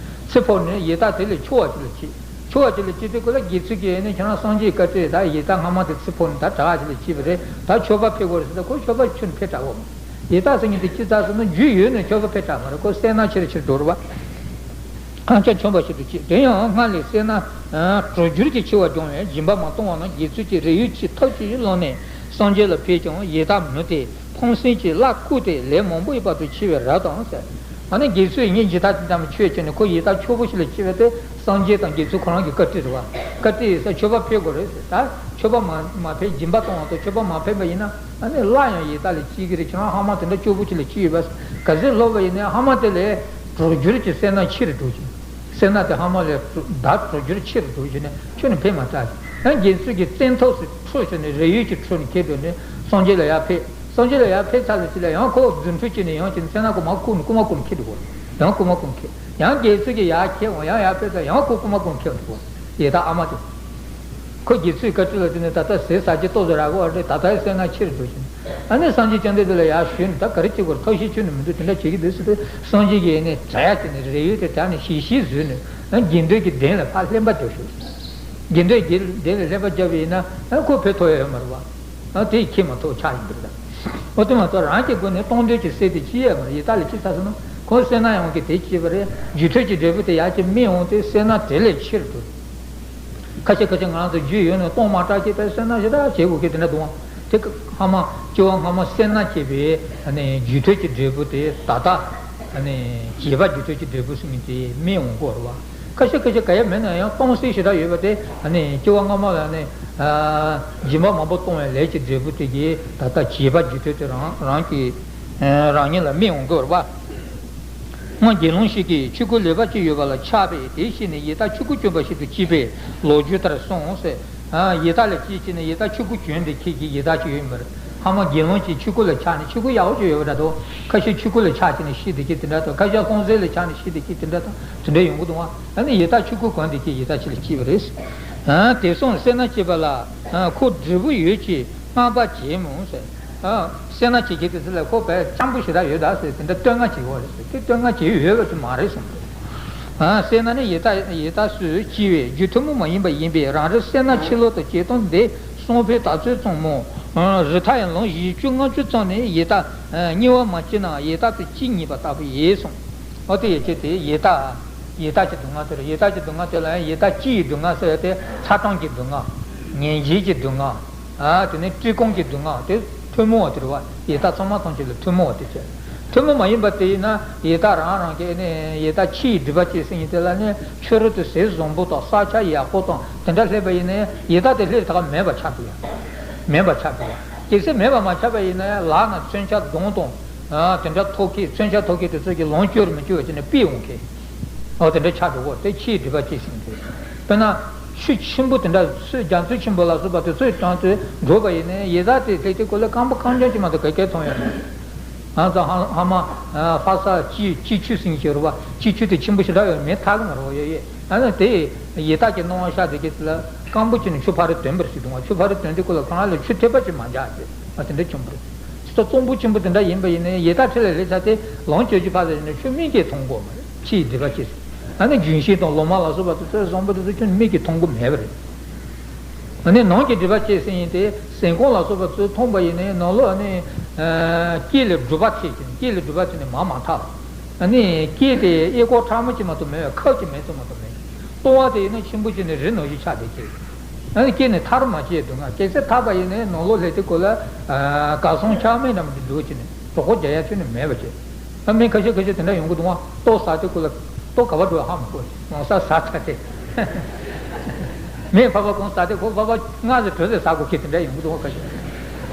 ཚིག་ཕོག་ནས་ཡི་དྭགས་དེ་ལས་ཆེ་བ་ཅིག་ལ་སྐྱེས། ཆེ་བ་ཅིག་ལ་སྐྱེས་དུས་སྐབས་ལ་དགེ་ཚུལ་གྱིས་ནི་ཁྱེད་རང་སངས་རྒྱས་བཀའ་དྲིན། ད་ཡི་དྭགས་སྔ་མ་དེ་ཚིག་ཕོག་ནས་ད་དྲག་ཅིག་ལ་སྐྱེས་པ་རེད། ད་ཆོས་པ་ཕེབས་དགོས་རེད་ཟེར། ད་ཁོ་ཆོས་པ་ཁྱོན་ནས་ཕེབས་དྲག་གོ། ཡི་དྭགས་ཟེར་མཁན་དེ་ཅི་ལྟར་ཟེར་ན། རྒྱུ་ཡོད་ནས་ཆོས་པ་ཕེབས་དྲག་མ་རེད། ཁོ་སེར་སྣ་ཆེར་ཆེར་འགྲོ་རེད་པ། ཧ་ཅང་ཆུང་བ་ཞིག་ཏུ་སྐྱེས། དེ་ཡང་སྔར་ལས་སེར་སྣ་དྲུག་འགྱུར་གྱིས་ཆེ་བར་འགྱུར་བས། སྦྱིན་པ་མ་བཏང་བ་ན། དགེ་ཚུལ་གྱིས་རས་ཡོལ་ཆེ་ཐབས་ཅིག་བླངས་ནས་སངས་རྒྱས་ལ་ཕུལ་ཀྱང་། ཡི་དྭགས་མི་དེས་ཕངས་སེམས་ཀྱིས་བླ་བརྐུས་ཏེ་ལས་མང་པོ་ཡི་བར་དུ་འཆི་བའི་རབ་དང་ཟེར། ཨ་ནི་དགེ་ཚུལ་ཡིན་ཇི་ལྟར་དེ་ཙམ་ཆོས་བྱས་ནས་ཁོ་ཡི་དྭགས་ཆོས་པོ་ཞིག་ལ་སྐྱེས་པ་དེ་སངས་རྒྱས་དང་དགེ་ཚུལ་ཁོ་རང་གི་བཀའ་དྲིན་རེད་པ། བཀའ་དྲིན་ཡིན་ས། ཆོས་པ་ཕེབས་དགོས་རེད་ཟེར། ད་ཆོས་པ་མ་མ་ཕེབས། སྦྱིན་པ་གཏོང་བ་དང་ཆོས་པ་མ་ཕེབས་པ་ཡིན་ན། ཨ་ནི་སླར་ཡང་ཡི་དྭགས་ལ་སྐྱེ་གི་རེད། ཁྱེད་རང་ཧ་མ་དེ་འདྲ་སྐྱོ་པོ་ཅིག་ལ་སྐྱེས་ཡོད་པ། ག་ཚོད་ལོབས་པ་ཡིན་ནའི་ཧ་མ་དེ་ལས་དྲུག་འགྱུར་གྱི་སེར་སྣ་ཆེ་རུ་འགྲོ་གི། སེར་སྣ་དེ་ཧ་མ་ལས་ཟླ་དྲུག་འགྱུར་ཆེ་རུ་འགྲོ་བྱས་ནས་ཁྱོན་ནས་ཕེབས་མ་ཐག་ཅིག་ཡང་དགེ་ཚུལ་གྱིས་བཙན་ཐབས་སུ་ཁྲོས་བྱས་ནས་རས་ཡོལ་གྱིས་ཁྲོས་ནས་ཁྱེར་འགྲོ་ནས་སངས་རྒྱས་ལ་ཡར་ཕེབས། གཏོང་ཆེད་ལ་ཡར་ཕེབས་ཚར་ལ་ཅི་ལ་ཡང་ཁོ་རྫུ་འཕྲུལ་གྱིས་ནས་ཡང་ཅི་ནས་སེར་སྣ་ཁོ་མར་བཀུག་ནས་རྐུ་མ་རྐུ་ནས་ཁྱེར་འགྲོ་གོ། ཡང་རྐུ་མ་རྐུ་ནས་ཁྱེར། ཡང་དགེ་ཚུལ་གྱིས་ཡར་ཁྱེར་འོང་། ཡང་ཡར་ཕེབས་ཚར་ཡང་ཁོ་རྐུ་མ་རྐུ་ནས་ཁྱེར་འགྲོ་གོ། ཡེ་ད་ཨ་མ་དེ། ཁོ་དགེ་ཚུལ་བཀའ་དྲིན་ལ་བརྟེན་ནས་ད་ལྟ་ཟས་ཟ་རྒྱུ་ལྟོ་ཟ་ར་གོ་རེད། ད་ལྟ་སེར་སྣ་ཁྱེར་འགྲོ་ཅི་ནས། ཨ་ནི་སངས་རྒྱས་བཅོམ་ལྡན་འདས་ལ་ཡར་ཞུས་ནས། ད་ག་རེ་བྱེད་དགོས་རེད། ཐབས་ཤེས་ཁྱོན་ནས་མི་འདུག་དེ་འདྲ་བྱེད་ཀྱི་འདུག་ཟེར་དུས། སངས་རྒྱས་ཀྱིས་ནི་དྲ་ཡ་བྱས་ནས་རས་ཡོལ་དེ་དྲ་ནས་ཞིབ་ཞིབ་བཟོས་ནས། ཨ་དགེ་འདུན་གྱི་གདན་ལ་ཕར་ལྷན་པ་རྒྱབ་ཤོག་དགེ་འདུན་གྱི་གདན་ལ་ལྷན་པ་བརྒྱབ་པ་ཡིན་ན། ཨ་ཁོ་ཕེབས་ཐུབ་ཡ་ཡོད་མ་རེད་པ། ཨ་དེ་ཁྱེད་མ་ཐུག་ཆགས་ཡིན་པ་རེད་ད། འོ་དེ་མ་གཏོགས་རང་གི་སྒོ་ནས་གཏོང་འདོད་ཀྱི་སེལ་དེ་ཅི་ཡོད་མ་རེད། ཡེ་ད་ལ་ཅི་ཚ་ཟེར་ན། ཁོང་སེར་སྣ་ཡོང་གི་དེ་ཅི་བ་རེད། རྒྱུ་མཐུན་གྱི་འབྲས་བུ་དེ་ཡར་གྱི་སྨིན་འོང་དུས་སེར་སྣ་དེ་ལས་ཆེར་འགྲོ། ཁ་ཤས་ཁ་ཤས་ང་རང་ཚོ་རྒྱུས་ཡོད་ནས་གཏོང་མ་དྲག་བྱས་པས་སེར་སྣ་ཞེ་དྲག་བྱེད་དགོས་ཀྱི་དེ་འདྲ་འདུག་ཨང་། དེ་སྔ་མ་སྐྱེ་བ་སྔ་མ་སེར་སྣ་བྱས་པའི་ཨ་ནི་རྒྱུ་མཐུན་གྱི་འབྲས་བུ་དེ་ད་ལྟ་ཨ་ནི་བྱིས་པ་རྒྱུ་མཐུན་གྱི་འབྲས་བུ་ཟེར་མཁན་དེ་སྨིན་འོང་གི་རེད་པ། ཁ་ཤས་ཁ་ཤས་ག་ཡ་མེད་ན་ཡང་གཏོང་སྲིད་ཞེ་དྲག་ཡོད་པ་དེ། ཨ་ནི་སྐྱེ་བ་སྔ་མ་ལ་ནི་སྦྱིན་པ་མང་པོ་གཏོང་བའི་ལས་ཀྱི་འབྲས་བུ་དེ་གིས་ད་ལྟ་བྱིས་པ་རྒྱུ་མཐུན་དེ་རང་རང་གི་རང་ཉིད་ལ་སྨིན་འོང་གི་རེད་པ། སྔོན་དགེ་སློང་ཞིག་གིས་ཆོས་སྐུ་ལེགས་པར་སྤྱད་ཡོད་པ་ལ་ཆགས་པས་དེ་ཤེས་ནས་ཡི་དྭགས་ཆོས་སྐུ་གྱོན་པ་ཞིག་ཏུ་སྐྱེས་པའི་ལོ་རྒྱུས་ལྟར་གསུངས་ཟེར། ཡི་དྭགས་ལ་སྐྱེས་བྱས་ནས་ཡི་དྭགས་ཆོས་སྐུ་གྱོན་ཏེ་ཁྱེད་ཀྱི་ཡི་དྭགས་ཅིག་ཡོད་མ་རེད། སྔ་མ་དགེ་སློང་གིས་ཆོས་སྐུ་ལ་ཆགས་ནས་ཆོས་སྐུ་ཡག་པོ་ཅིག་ཡོད་པ་འདྲ་འདུག་ཁ་ཤས་ཆོས་སྐུ་ལ་ཆགས་བྱས་ནས་ཤི་བསྡད་ཀྱི་དེ་འདྲ་འདུག་ཁ་ཤས་ལྷུང་བཟེད་ལ་ཆགས་ནས་ཤི་བསྡད་ཀྱི་དེ་འདྲ་དང་དེ་འདྲ་ཡོང་གི་འདུག་ཨ་ནི་ཡི་དྭགས་ཆོས་སྐུ་གྱོན་ཏེ་ཁྱེད་ཡི་དྭགས་ཅིག་ལ་སྐྱེས་པ་རེད། དེ་སོང་སེར་སྣ་སྐྱེས་པ་ལ་ཁོ་འབྲས་བུ་ཡོད་ཅེས་བསྔགས་པ་བྱེད་མོད་ཟེར། ཨ། སེར་སྣ་བྱེད་ཀྱི་དེ་ཚོ་ལ་ཁོ་བས་སྤྱང་པོ་ཞེ་དྲག་ཡོད་ད་ཟེར་དེ་འདྲ་བསྟོད་བསྔགས་བྱེད་ཀྱི་ཡོད་རེད་ཟེར། དེ་བསྟོད་བསྔགས་བྱེད་ཡོད་པ་ཅིག་མ་རེད་གསུངས། ཨ། སེར་སྣ་ནི་ཡི་དྭགས་ཡི་དྭགས་སུ་སྐྱེ་བའི་རྒྱུ་ཐུན་མོང་མ་ཡིན་པ་ཡིན་པས་རང་རིག་སེར་སྣ་ཕྱི་ལོག་ཏུ་སྐྱེ་སྟངས་འདི་གསུང་ཕུད་དར་ཚུལ་ཙམ་མོ། རི་དྭགས་ཡང་ལུང་བཞི་བཅུ་ལྔ་བཅུ་ཙམ་ནས་ཡི་དྭགས་དམྱལ་བར་མ་སྐྱེས་ནའང་ཡི་དྭགས་དེ་སྐྱེ་ངེས་པ་ལྟ་བུ་ཡིན་གསུངས། འོ་དེ་ཡི་ཆེད་དེ་ཡི་དྭགས། ཡི་དྭགས་ཀྱི་སྡུག་བསྔལ་དེ་རེད། ཡི་དྭགས་ཀྱི་སྡུག་བསྔལ་དེ་ལ་ཡང་ཡི་དྭགས་སྤྱིའི་སྡུག་བསྔལ་ཟེར་བ་དེ་ཚ་གྲང་གི་སྡུག་བསྔལ། ངན་བྱད་ཀྱི་སྡུག་བསྔལ། ཨ། དེ་ནས་བཀྲེས་སྐོམ་གྱི་སྡུག་བསྔལ་དེ་ཐུན་མོང་བ་དེ་རེད་པ། ཡི་དྭགས་ཚང་མ་ཐམས་ཅད་ལ་ཐུན་མོང་བ་དེ་བྱས། ཐུན་མོང་མ་ཡིན་པ་དེ་ཡིན་ན་ཡི་དྭགས་རང་རང་གི་ནི་ཡི་དྭགས་ཕྱིའི་སྒྲིབ་པ་བཅས་ཟེར་མཁན་དེ་ལ་ནི་ཕྱི་རོལ་དུ་ཟས་བཟང་པོ་དང་ས་ཆ་ཡག་པོ་དང་དེ་འདྲ་སླེབས་པ་ཡིན་ན་ཡི་དྭགས་དེ་སླེབས་ཐག་མེད་པ་ཆགས་འདུག་ཡ། མེད་པ་ཆགས་འདུག་ཡ། གལ་སྲིད་མེད་པ་མ་ཆགས་པ་ཡིན་ན་ཡང་ལག་ན་མཚོན་ཆ་མདུང་དང་། ཨ། དེ་འདྲ་ཐོགས་མཁན་མཚོན་ཆ་ཐོགས་མཁན་དེ་ཚོ་གིས་ལོངས་སྤྱོད་རེ་མི་སྤྱོད་པ་བྱས་ནས་ཕུད་འོང་མཁན། འོ་དེ་འདྲ་ཆགས་འགྲོ་གོ། དེ་ཕྱིའི་སྒྲིབ་པ་བཅས་ཟེར་མཁན་དེ། དཔེར་ན་ཆུ་ཆེན་པོ་དེ་འདྲ་སོས་རྒྱ་མཚོ་ཆེན་པོ་ལ་སོགས་པ་དེ་ཚོའི་གྲངས་ཚོས་འགྲོ་བ་ཡིན་ན་ཡི་དྭགས་དེ་སླེབས་དུས་སྐབས་ལ་རྐང་པ་རྐང་རྐྱང་ཅིག་མ་གཏོགས་ག་གེ་མཐོང་ཡོད་མ་རེད། ང་ཚོ་ཧ་ཧ་མ་ཧྥ་ས་སྐྱིད་སྐྱིད་ཆུ་ཟེར་མཁན་ཅིག་ཡོད་རེད་པ། སྐྱིད་ཆུ་དེ་ཆེན་པོ་ཞེ་དྲག་ཡོད་མེད་ཐག་གི་མ་རེད་པ། ཡོད་ཡོད། ཨ་ནི་དེ་ཡི་དྭགས་ཀྱི་སྣང་བ་ཤར་བསྡད་མཁན་དེ་ལ་རྐང་པ་བྱས་ནས་ཆུ་ཕར་རེ་འདོན་པར་བྱེད་འདུག་བ། ཆུ་ཕར་རེ་འདོན་དུས་སྐབས་ལ་ཁོ་རང་ལ་ཆུ་ཐེབས་པ་ཅིག་མ་འཇགས་བྱས། ཨ། དེ་འདྲ་བྱུང་བ་རེད། ཅི་ལྟར་གཙང་པོ་ཆེན་པོ་དེ་འདྲ་ཡིན་པ་ཡིན་ན་ཡི་དྭགས་འཁྲིས་ལ་སླེབས་ཚར་དེ་ལོངས་སྤྱོད་རྒྱུ་ཕར་ཟེར་ནས་ཆུ་མིག་གིས་མཐོང་གོ་མ་རེད། ཕྱིའི་སྒྲིབ་པ་བཅས། ཨ་ནི་ལྗོན་ཤིང་དང་ལོ་མ་ལ་སོགས་པ་དེ་ཚོ་བཟང་པོ་དེ་ཚོ་ཁྱོན་མིག་གིས་མཐོང་གོ་མེད་པ་རེད། ཨ་ནི་ནང་གི་སྒྲིབ་པ་བཅས་ཟེར་ཡིན་ཏེ་ཟས་སྐོམ་ལ་སོགས་པ་ཚོས་མཐོང་པ་ཡིན་ནའི་ནང་ལོགས་ཨ་ནི་སྐེ་ལས་སྦྲུལ་པ་ཐེབས་ཀྱི་ནི། སྐེ་ལས་སྦྲུལ་པ་ཐེབས་ནས་མར་མ་ཐག་ཨ་ནི་སྐེ་དེ་གཡས་སྐོར་ཕྲ་མོ་ཅིག་མ་གཏོགས་མེད་པས། ཁབ་ཅིག་མེད་ཙམ་མ་གཏོགས་མེད། ལྟོ་བ་དེ་ཡིན་ན་ཆེན་པོ་ཅིག་ནས་རི་ནང་བཞིན་ཆགས་བསྡད་ཀྱི། ཨ་ནི་སྐེ་ནས་ཐར་མ་བྱས་འདུག་ང་། གལ་སྲིད་ཐར་པ་ཡིན་ནའི་ནང་ལོགས་སླེབས་དུས་སྐབས་ལ་གར་སོང་ཆགས་མེད་འདྲ་མོ་ཅིག་འདུག་བྱས་ནས་གྲོད་ཁོག་རྒྱག་ཡ་ཁྱོན་ནས་མེད་པ་བྱས། ཨ། མི་ཁ་ཤས་ཁ་ཤས་དེ་འདྲ་ཡོང་གི་འདུག་ཨ། ལྟོ་ཟ་དུས་སྐབས་ལ་ལྟོ་ག་པར་འགྲོ་ཧ་མ་གོ། ལོང་ས་ཟ་ཚར་ཏེ། མི་ཕར་པ་གང་ཟ་དུས་ཁོ་ཕར་པ་སྔ་ཟེར་དྲོ་ཟེར་ཟ་དགོས་ཁེལ་དེ་འདྲ་ཡོང་གི་འདུག་ཨ། ཁ་ཤས།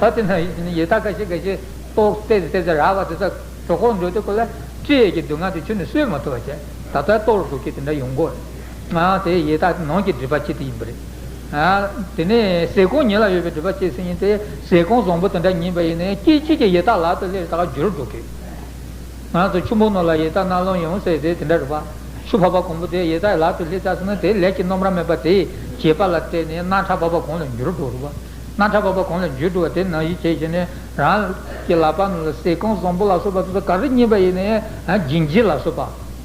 ཨ། དེ་ན་ཡི་དྭགས་ཁ་ཤས་ཁ་ཤས་ལྟོ་བལྟས་ཟེར་བལྟས་ཟེར་རག་པ་དེ་ཚོ་གྲོད་ཁོག་འགྲོ་དུས་སྐབས་ལ་བཀྲེས་ཀྱི་སྡུག་བསྔལ་དེ་ཁྱོན་ནས་གསོ་མ་ཐུབ་པ་བྱས། ད་ལྟ་ལྟོ་རུ་འགྲོ་ཁེལ་དེ་འདྲ་ཡོང་གོ། ང་དེ་ཡི་དྭགས་ནང་གི་སྒྲིབ་པ་བཅས་དེ་ཡིན་པ་རེད། ཨ། དེ་ནས་ཟས་སྐོམ་ཉིད་ལ་ཡོད་པའི་སྒྲིབ་པ་བཅས་ཟེར་མཁན་དེ་ཟས་སྐོམ་བཟང་པོ་དེ་འདྲ་ཉིད་པ་ཡིན་ནའི་སྐད་ཅིག་གིས་ཡི་དྭགས་ལག་ཏུ་སླེབས་ད་ག་འགྱུར་འགྲོ་གི། ང་ཚོ་ཆུ་འབུ་ནང་ལ་ཡི་དྭགས་རྣ་ལམ་ཡོང་ཟེར་དེ་དེ་འདྲ་རེད་པ། ཆུ་ཕོར་པ་གང་པོ་དེ་ཡི་དྭགས་ལག་ཏུ་སླེབས་ཚར་སོང་ན་དེ་ལས་ཀྱི་རྣམ་པ་མེད་པ་དེ་བྱེད་པ་ལ་བརྟེན་ནས་རྣག་ཁྲག་ཕོར་པ་གང་ལ་འགྱུར་འགྲོ་རེད་པ། རྣག་ཁྲག་ཕོར་པ་གང་ལ་འགྱུར་འགྲོ་བ་དེ་ནང་བཞིན་བྱས་བྱས་ནས་རང་གི་ལག་པ་ནང་ལ་ཟས་སྐོམ་བཟང་པོ་ལ་སོགས་པ་དེ་ཚོ་ག་རེ་རྙེད་པ་ཡིན་ནའི་ཨ་ལྗིད་ལྗིད་ལ་སོགས་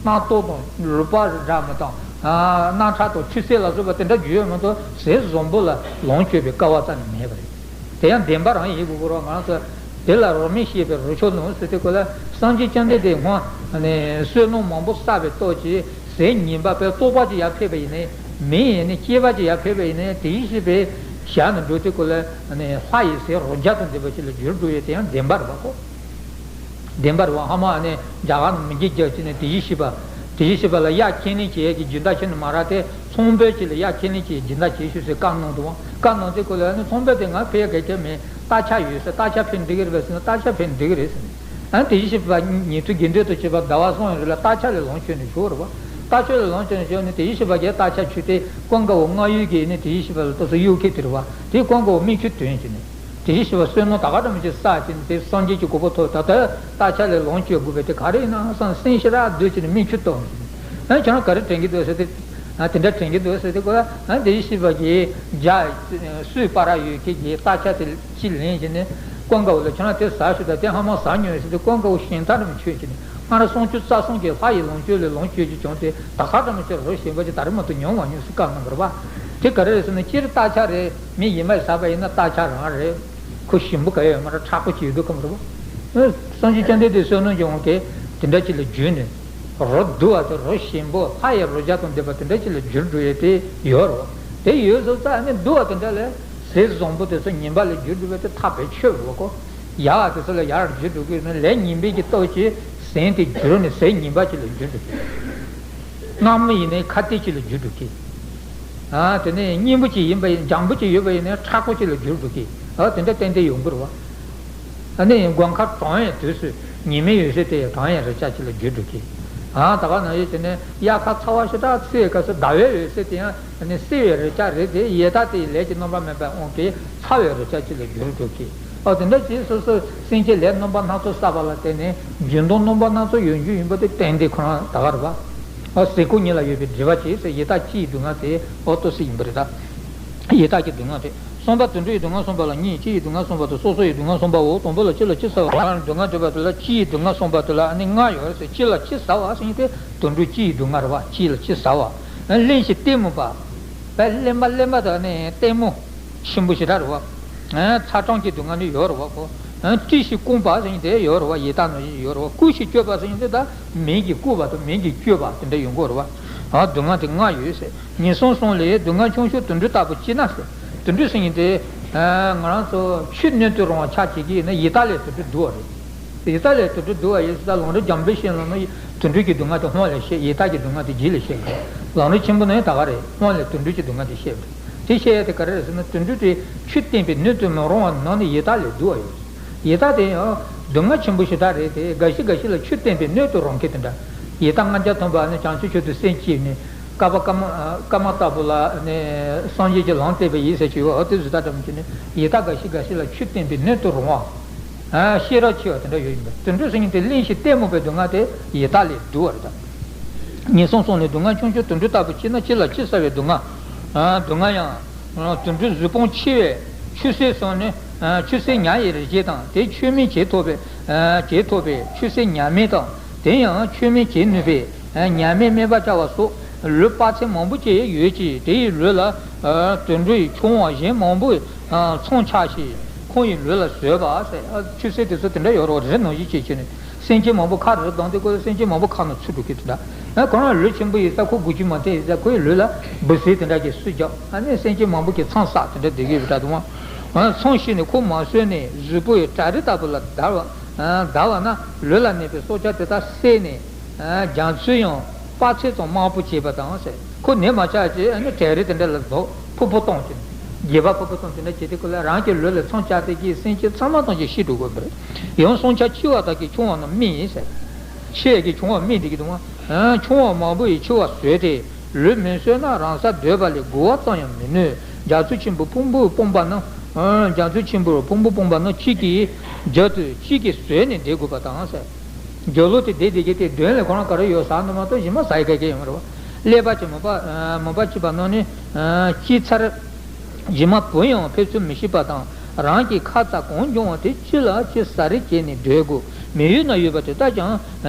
པ། རྣག་ཏོག་དང་རུས་པ་འདྲ་མི་དང་། ཨ། རྣག་ཁྲག་དང་ཆུ་སེར་ལ་སོགས་པ་དེ་འདྲ་རྒྱུ་ཡོད་མ་གཏོགས་ཟས་བཟང་པོ་ལ་ལོངས་སྤྱོད་པའི་སྐལ་བ་རྩ་ནས་མེད་པ་རེད། དེ་ཡང་བདེན་པ་རང་ཡིན་དགོས་རོགས། ང་ཚོ་དེ་ལ་རོ་མི་ཤེས་པའི་རོ་ཆོ་ནོ་ཟེར་དུས་སྐབས་ལ་སངས་རྒྱས་བཅོམ་ལྡན་འདས་སྔོན་ནས་བསོད་ནམས་མང་པོ་བསགས་པའི་སྟོབས་ཀྱིས་ཟས་ངན་པ་དཔེ་བཙོག་པ་ཅིག་ཡར་ཕེབས་པ་ཡིན་ནའི། མི་ཡིན་ནའི་སྐྱེས་པ་ཅིག་ཡར་ཕེབས་པ་ཡིན་ནའི་དེ་བཞིན་གཤེགས་པའི་ཞལ་ནས་འགྲོ་དུས་སྐབས་ལ་ལྷ་ཡི་ཟས་རོ་བརྒྱ་དང་ལྡན་པ་ཅིག་ལ་འགྱུར་འགྲོ་ཡས་དེ་ཡང་བདེན་པ་རེད་པ་ཁོ། བདེན་པ་རེད་པ། ཧ་མ་ཨ་ནི་རྒྱ་གར་ནས་མི་རྒྱུད་རྒྱག་ཅིག་ནས་དེ་བཞིན་གཤེགས་པ། དེ་བཞིན་གཤེགས་པ་ལ་གཡག་ཁས་ལེན་བྱེད་ཡས་ཀྱི་སྦྱིན་བདག་ཁྱོན་ནས་མ་རག་སྟེ་ཚོང་དཔོན་ཅིག་ལ་གཡག་ཁས་ལེན་བྱེད་ཡས་སྦྱིན་བདག་བྱེད་ཤོག་ཟེར་བཀའ་གནང་འདུག་པ། བཀའ་གནང་དུས་སྐབས་ལ་ཨ་ནི་ཚོང་དཔོན་དེ་ང་ཕེབས་ཡ་གལ་ཆེ་མེད། སྟག་ཆས་ཡོད་ཟེར། སྟག་ཆས་ཕེབས་འགྲིག་གི་རེད་པས་ཟེར་ན་སྟག་ཆས་ཕེབས་འགྲིག་གི་རེད་ཟེར་ནས། ཨ་ནི་དེ་བཞིན་གཤེགས་པ་ཉན་ཐོས་དགེ་འདུན་དུ་བྱེད་པ་ཟླ་བ་གསུམ་ཡོད་རེད་ལ་སྟག་ཆས་ལས་ལོངས་སྤྱོད་ནས་བཞུགས་རེད་པ། སྟག་ཆས་ལས་ལོངས་སྤྱོད་ནས་བཞུགས་ནས་དེ་བཞིན་གཤེགས་པ་གིས་སྟག་ཆས་འཁྱུད་དེ་ཀུན་དགའ་བོ་རྔ་ཡབ་ཀྱིས་ནི་དེ་བཞིན་གཤེགས་པ་ལ་ལྟོས་སོ་གཡོག་ཁྱེར་དེ་རེད་པ། དེ་ཀུན་དགའ་བོ་མིག་ཆུ་ཐོན་བྱས་ནས། དེ་བཞིན་གཤེགས་པ་བསོད་ནམས་ད་ག་འདྲ་མོ་ཅིག་བསགས་བྱས་ནས་དེ་སངས་རྒྱས་ཀྱི་གོ་འཕང་ཐོབ། ད་ལྟ་རྟ་ཁྱག་ལས་ལོངས་སྤྱོད་དགོས་པས། དེ་ག་རེ་ཡིན་ན་བསམ། སེམས་ཞེ་དྲག་སྡུག་བྱས་ནས་མིག་ཆུ་གཏོང་། ཨ། ཁྱོད་རང་ག་རེ་དྲན་གྱི་འདུག་ཟེར་ཏེ། ཨ། དེ་འདྲ་དྲན་གྱི་འདུག་ཟེར་ཏེ། ཁོ་ལ། ཨ། དེ་བཞིན་གཤེགས་པ་གིས་རྒྱ་སུས་པ་ར་ཡོད་མཁན་གྱི་རྟ་ཁྱག་དེ་ཅིག་ལེན་བྱས་ནས། ཀུན་དགའ་བོ་ལ། ཁྱོད་རང་དེ་ཟ་ཤོག་དང་། དེ་ཧ་མ་ཟ་མྱོང་ཟེར་ཏེ། ཀུན་དགའ་བོ་ཞེན་ཐག་རིང་ཆོད་བྱས་ནས། སྔར་སུམ་ཅུ་རྩ་གསུམ་གྱི་ལྷ་ཡི་ལོངས་སྤྱོད་ལས་ལོངས་སྤྱོད་ཀྱི་བྱུང་སྟེ། ད་ག་འདྲ་མོ་ཅིག་རོ་ཞིམ་པོ་ཅིག་ད་རེས་མ་གཏོགས་མྱོང་མ་མྱོང་ཟེར་བཀའ་གནང་གི་རེད་པ། དེ་ག་རེ་རེད་ཟེར་ན། སྤྱིར་རྟ་ཁྱག་རེད། མི་ཡིན་པས་ཟ་བ་ཡིན་ན་རྟ་ཁྱག་རང་རེད། ཁོ་ཞིམ་པོ་ག་ཡོད་མ་རེད། ཁྲག་པོ་ཅིག་ཡོད་དུས་ཁོམ་རེད་པ། སངས་རྒྱས་བཅོམ་ལྡན་འདས་བསོད་ནམས་ཀྱི་དབང་གིས་དེ་འདྲ་ཅིག་ལ་གྱུར་ནས། རོ་བསྡུ་བ་དང་རོ་ཞིམ་པོ། ལྷ་ཡི་རོ་བརྒྱ་དང་ལྡན་པ་དེ་འདྲ་ཅིག་ལ་གྱུར་འགྲོ་ཡས་དེ་ཡོད་རེད། དེ་ཡོད་སོང་ཙང་ནི་བསྡུ་བ་དེ་འདྲ་ལས། ཟས་བཟང་པོ་དེ་ཚོ་ངན་པ་ལ་གྱུར་འགྲོ་བ་དེ་ཐག་རྦད་ཆོད་རེད་པ། ཁོ་ཡག་པ་དེ་ཚོ་ལ་ཡག་རུ་གྱུར་འགྲོ་གི་ཡོད་ན། ལས་ངན་པའི་གི་སྟོབས་ཀྱིས་ཟས་དེ་གྱུར་ནས་ཟས་ངན་པ་ཅིག་ལ་གྱུར་འགྲོ་གི། མངར་མོ་ཡིན་ནའི་ཁ་ཏས་ཅིག་ལ་གྱུར་འགྲོ་གི། ཨ། དེ་ནས་སྙན་པོ་ཅིག་ཡིན་པ་ཡིན། འཇམ་པོ་ཅིག་ཡོད་པ་ཡིན་ནའི་ཁྲག་པོ་ཅིག་ལ་གྱུར་འགྲོ་གི། ཨ། དེ་འདྲ་ཏན་ཏན་ཡོང་གི་རེད་པ། ཨ་ནི་དགུན་ཁ་གྲང་བའི་དུས་སུ་ཉི་མའི་འོད་ཟེར་དེ་ཡང་གྲང་ཡའི་རེག་བྱ་ཅིག་ལ་གྱུར་འགྲོ་གི། ཨ། ད་ག་ནང་བཞིན་དེ་ནས་དབྱར་ཁ་ཚ་བ་ཞེ་དྲག་ཚ་བའི་སྐབས་སུ་ཟླ་བའི་འོད་ཟེར་དེ་ཡང་ཨ་ནི་བསིལ་བའི་རེག་བྱ་རེད་དེ། ཡི་དྭགས་དེའི་ལས་ཀྱི་རྣམ་པར་སྨིན་པའི་དབང་གིས་ཚ་བའི་རེག་བྱ་ཅིག་ལ་གྱུར་འགྲོ་གི། ཨ། དེ་འདྲ་ཅིག་སོ་སོ་སེམས་ཅན་ལས་རྣམ་པ་སྣ་ཚོགས་བསགས་པ་ལ་བརྟེན་ནས་འབྱུང་ལྡོག་རྣམ་པ་སྣ་ཚོགས་ཡོང་རྒྱུ་ཡིན་པ་དེ་ཏན་ཏན་ཁོ་རང་ད་ག་རེད་པ། ཨ། ཟས་སྐོམ་གཉིས་ལ་ཡོད་པའི་སྒྲིབ་པ་ཅིག་ཟེར། ཡི་དྭགས་སྤྱི་ཡི་སྡུག་བསྔལ་དེ་ཨོ་ཏོ་སི་ཡིན་པ་རེད་ད། ཡི་དྭགས་ཀྱི་སྡུག་བསྔལ་དེ། གསུམ་པ་དུད་འགྲོའི་སྡུག་བསྔལ་གསུངས་པ་ལ་གཉིས། སྤྱི་ཡི་སྡུག་བསྔལ་གསུངས་པ་དང་སོ་སོ་ཡི་སྡུག་བསྔལ་གསུངས་པའོ། དང་པོ་ལ་སྤྱི་ལ་ཕྱི་ཟ་བ། སྡུག་བསྔལ་བསྡུས་པ་དེ་ལ། སྤྱི་ཡི་སྡུག་བསྔལ་གསུངས་པ་དེ་ལ་ནི་ལྔ་ཡོད་ཟེར། སྤྱི་ལ་ཕྱི་ཟ་བ་ཟེར་མཁན་དེ་དུད་འགྲོའི་སྤྱི་ཡི་སྡུག་བསྔལ་རེད་པ། སྤྱི་ལ་ཕྱི་ཟ་བ། གླེན་ཞིང་ལྟད་མོ་པ། དཔེ་གླེན་པ་གླེན་པ་དང་ནི་ལྟད་མོ་ཆེན་པོ་ཞེ་དྲག་རེད་པ། ཚ་གྲང་གི་སྡུག་བསྔལ་ནི་ཡོད་རེད་པ། ཁོ། བཀྲེས་ཤིང་སྐོམ་པ་ཟེར་མཁན་དེ་ཡོད་རེད་པ། ཡི་དྭགས་ནང་བཞིན་ཡོད་རེད་པ། བཀོལ་ཞིང་སྤྱོད་པ་ཟེར་མཁན་དེ་ད་མིང་གིས་བཀོལ་བ་དང་མིང་གིས་སྤྱོད་པ་དེ་འདྲ་ཡོང་གི་རེད་པ། སྡུག་བསྔལ་དེ་ལྔ་ཡོད་ཟེར། ངན་སོང་གསུམ་ལས་སྡུག་བསྔལ་ཆུང་ཤོས་དུད་འགྲོ་ལྟ་བུ་སྤྱད་ན་ཟེར། དུད་འགྲོ་ཟེར་མཁན་དེ། ཨ། ང་རང་ཚོ་ཆུ་སྣོད་དུ་རུང་བ་ཆ་བྱེད་ཀྱི་ཡིན་ན་ཡི་དྭགས་ལས་དུད་འགྲོ་སྡུག་པ་རེད། ཡི་དྭགས་ལས་དུད་འགྲོ་སྡུག་པ་ཡིན་ཟེར། ད་ལམ་རིམ་འཇམ་དཔལ་བཤད་ལམ་ན་དུད་འགྲོ་གི་སྡུག་བསྔལ་དེ་སྔོན་ལ་བཤད། ཡི་དྭགས་ཀྱི་སྡུག་བསྔལ་དེ་རྗེས་ལ་བཤད་དགོས། ལམ་རིམ་ཆེན་པོ་ནང་ཡང་ད་ག་རེད། སྔོན་ལ་དུད་འགྲོ་གྱི་སྡུག་བསྔལ་དེ་བཤད་པ་རེད། དེ་བཤད་ཡ་དེ་ག་རེ་རེད་ཟེར་ན། དུད་འགྲོ་དེ་ཆུ་བསྟེན་པའི་སྣོད་དུ་མི་རུང་བ་ནང་ནས་ཡི་དྭགས་ལས་སྡུག་པ་ཡོད། ཡི་དྭགས་དེ་ཡང་སྡུག་བསྔལ་ཆེན་པོ་ཞེ་དྲག་རེད་དེ། འགའ་ཞིག་འགའ་ཞིག་ལ་ཆུ་བསྟེན་པའི་སྣོད་དུ་རུང་མཁན་དེ་འདྲ། ཡི་དྭགས་ལྔ་བརྒྱ་ཐམ་པ་ནི་བྱང་ཆུབ་མཆོག་ཏུ་སེམས་བསྐྱེད་ནས། བསྐལ་པ་ཀ་མ་ཀ་མ་ལྟ་བུ་ལ་ནི་སངས་རྒྱས་ཀྱི་ལམ་བསྟན་པ་ཡིན་ཟེར་གྱི་ཡོད། འོ་དེ་བཟོ་ལྟ་འདྲ་མོ་བྱས་ནས་ཡི་དྭགས་འགའ་ཞིག་འགའ་ཞིག་ལ་ཆུ་བསྟེན་པའི་སྣོད་དུ་རུང་བ། ཨ། ཤེས་རབ་ཆེ་བ་དེ་འདྲ་ཡོད་ཡིན་པས། དུད་འགྲོ་ཟེར་མཁན་དེ་གླེན་ཞིང་ལྟད་མོ་པའི་སྡུག་བསྔལ་དེ་ཡི་དྭགས་ལས་སྡུག་པ་རེད་ད། ངན་སོང་གསུམ་ནི་སྡུག་བསྔལ་ཆུང་ཤོས་དུད་འགྲོ་ལྟ་བུ་སྤྱད་ན། སྤྱི་ལ་ཕྱི་ཟ་བའི་སྡུག་བསྔལ། ཨ། སྡུག་བསྔལ་ཡང་། དུད་འགྲོའི་གཟུགས་ཕུང་འཆི་བའི་ཆུ་སྲིན་སོགས་ནི། ཨ། ཆུ་སྲིན་ཉ་ཡི་རིགས་བྱེད་དང་། དེ་ཆོས་མིན་བྱེད་ཐོབ་པའི། ཨ། བྱེད་ཐོབ་པའི་ཆུ་སྲིན་ཉ་མིན་དང་། དེ་ཡང་ཆོས་མིན་བྱེད་ནུས་པའི། ཨ། ཉ་མིན་སྨན་པ་བྱ་བ་སོགས་ལུས་དཔག་ཚད་མང་པོ་ཅིག་ཡོད་ཀྱི། དེ་ཡི་ལུས་ལ། ཨ། དུད་འགྲོའི་ཆུང་བ་གཞན་མང་པོས། ཨ། མཚོན་ཆགས་ཤིང་ཁོང་གི་ལུས་ལ་ཟོས་པ་ཟེར། ཨ། ཆུ་སྲིན་དེ་ཚོ་དེ་འདྲ་ཡོད་རེད། རི་ནང་བཞིན་བྱས་བྱས་ནས། སེམས་ཅན་མང་པོ་ཁ་རུ་བསྡམས་ཏེ། ཁོ་ལ་སེམས་ཅན་མང་པོ་ཁ་ནང་ཚུད་འགྲོ་གི་དེ་འདྲ། ཨ། ཁོ་རང་ལུས་ཆེན་པོ་ཡིན་ཙང་ཁོ་འགུལ་རྒྱུ་མ་བསྟན་ཡིན་ཙང་ཁོའི་ལུས་ལ་འབུ་སྲིན་དེ་འདྲ་གྱིས་སུས་རྒྱབ། ཨ་ནི་སེམས་ཅན་མང་པོ་གིས་མཚམས་བསགས་དེ་འདྲ་བསྡད་ཀྱི་ཡོད་པ་འདྲ་འདུག་ཨ། མཚོན་ཤིང་ནི་ཁོ་མ་ཟོས་ནས་གཟུགས་པོ་ཡི་བྲག་རི་ལྟ་བུ་ལ་བརྡར་བ། ཨ། བརྡར་བ་ན་ལུས་ལ་གནས་པའི་སྲོག་ཆགས་དེ་དག་བསད་ནས། ཨ། རྒྱ་མཚོའི་ཡང་དཔག་ཚད་ཙམ་དམར་པོ་བྱས་པ་དང་ཟེར། ཁོ་ནད་མ་ཆགས་ཅིག་ཨ་ནི་བྲག་རི་དེ་འདྲ་ལ་ལྡོག་ཕུ་ཕུ་བཏང་ཅིག་རྒྱས་པ་ཕུ་ཕུ་བཏང་དེ་འདྲ་བྱས་ཏེ། ཁོ་ལ་རང་གི་ལུས་ལ་མཚམས་བཅད་དེ་གི་སེམས་ཅན་ཚང་མ་ཐམས་ཅད་ཤི་འགྲོ་དགོས་པ་རེད། ཡང་སྲོག་ཆགས་འཆི་བ་དག་གི་ཆུང་བ་རྣམས་སྨིན་ཟེར། འཆི་ཡས་ཀྱི་ཆུང་བ་སྨིན་བསྡད་ཀྱི་འདུག་ཨ། ཆུང་བ་མང་པོ་ཡི་འཆི་བ་བཟོད་དེ། ལུས་མི་གསོད་ན་རང་སར་སྡོད་པ་ལས་རྒོལ་བ་ཙམ་ཡང་མི་ནུས། རྒྱ་མཚོ་ཆེན་པོའི་ཕུང་པོ་སྤུངས་པ་རྣམས། རྒྱ་མཚོ་ཆེན་པོའི་ཕུང་པོ་སྤུངས་པ་རྣམས་གཅིག་གིས་རྒྱབ་ཏུ་གཅིག་གིས་བཟོད་ནས་བསྡད་དགོས་པ་དང་ཟེར། རྒྱབ་ལོགས་དེ་བསྡད་བསྡད་ཀྱི་དེ་མདུན་ལ་ཁོ་རང་ག་རེ་ཡོད་ཟ་ནི་མ་གཏོགས་གཞན་མ་ཟ་ཡི་ག་གེ་ཡོང་རེད་བ། ཀླད་པ་གཅིག་མུན་པ། མུན་པ་གཅིག་པ་རྣམས་ནི། སྐྱེས་ཚར། གཞན་མ་བུ་ཡང་ཕེབས་ཚུལ་མི་ཤེས་པ་དང་། རང་གི་ཁ་ཙ་གང་བྱུང་བ་དེ་ཅི་ལ་ཅི་ཟ་རེས་བྱས་ནས་སྡོད་དགོས། མི་ཡུལ་ན་ཡོད་པ་དེ་དག་ཀྱང་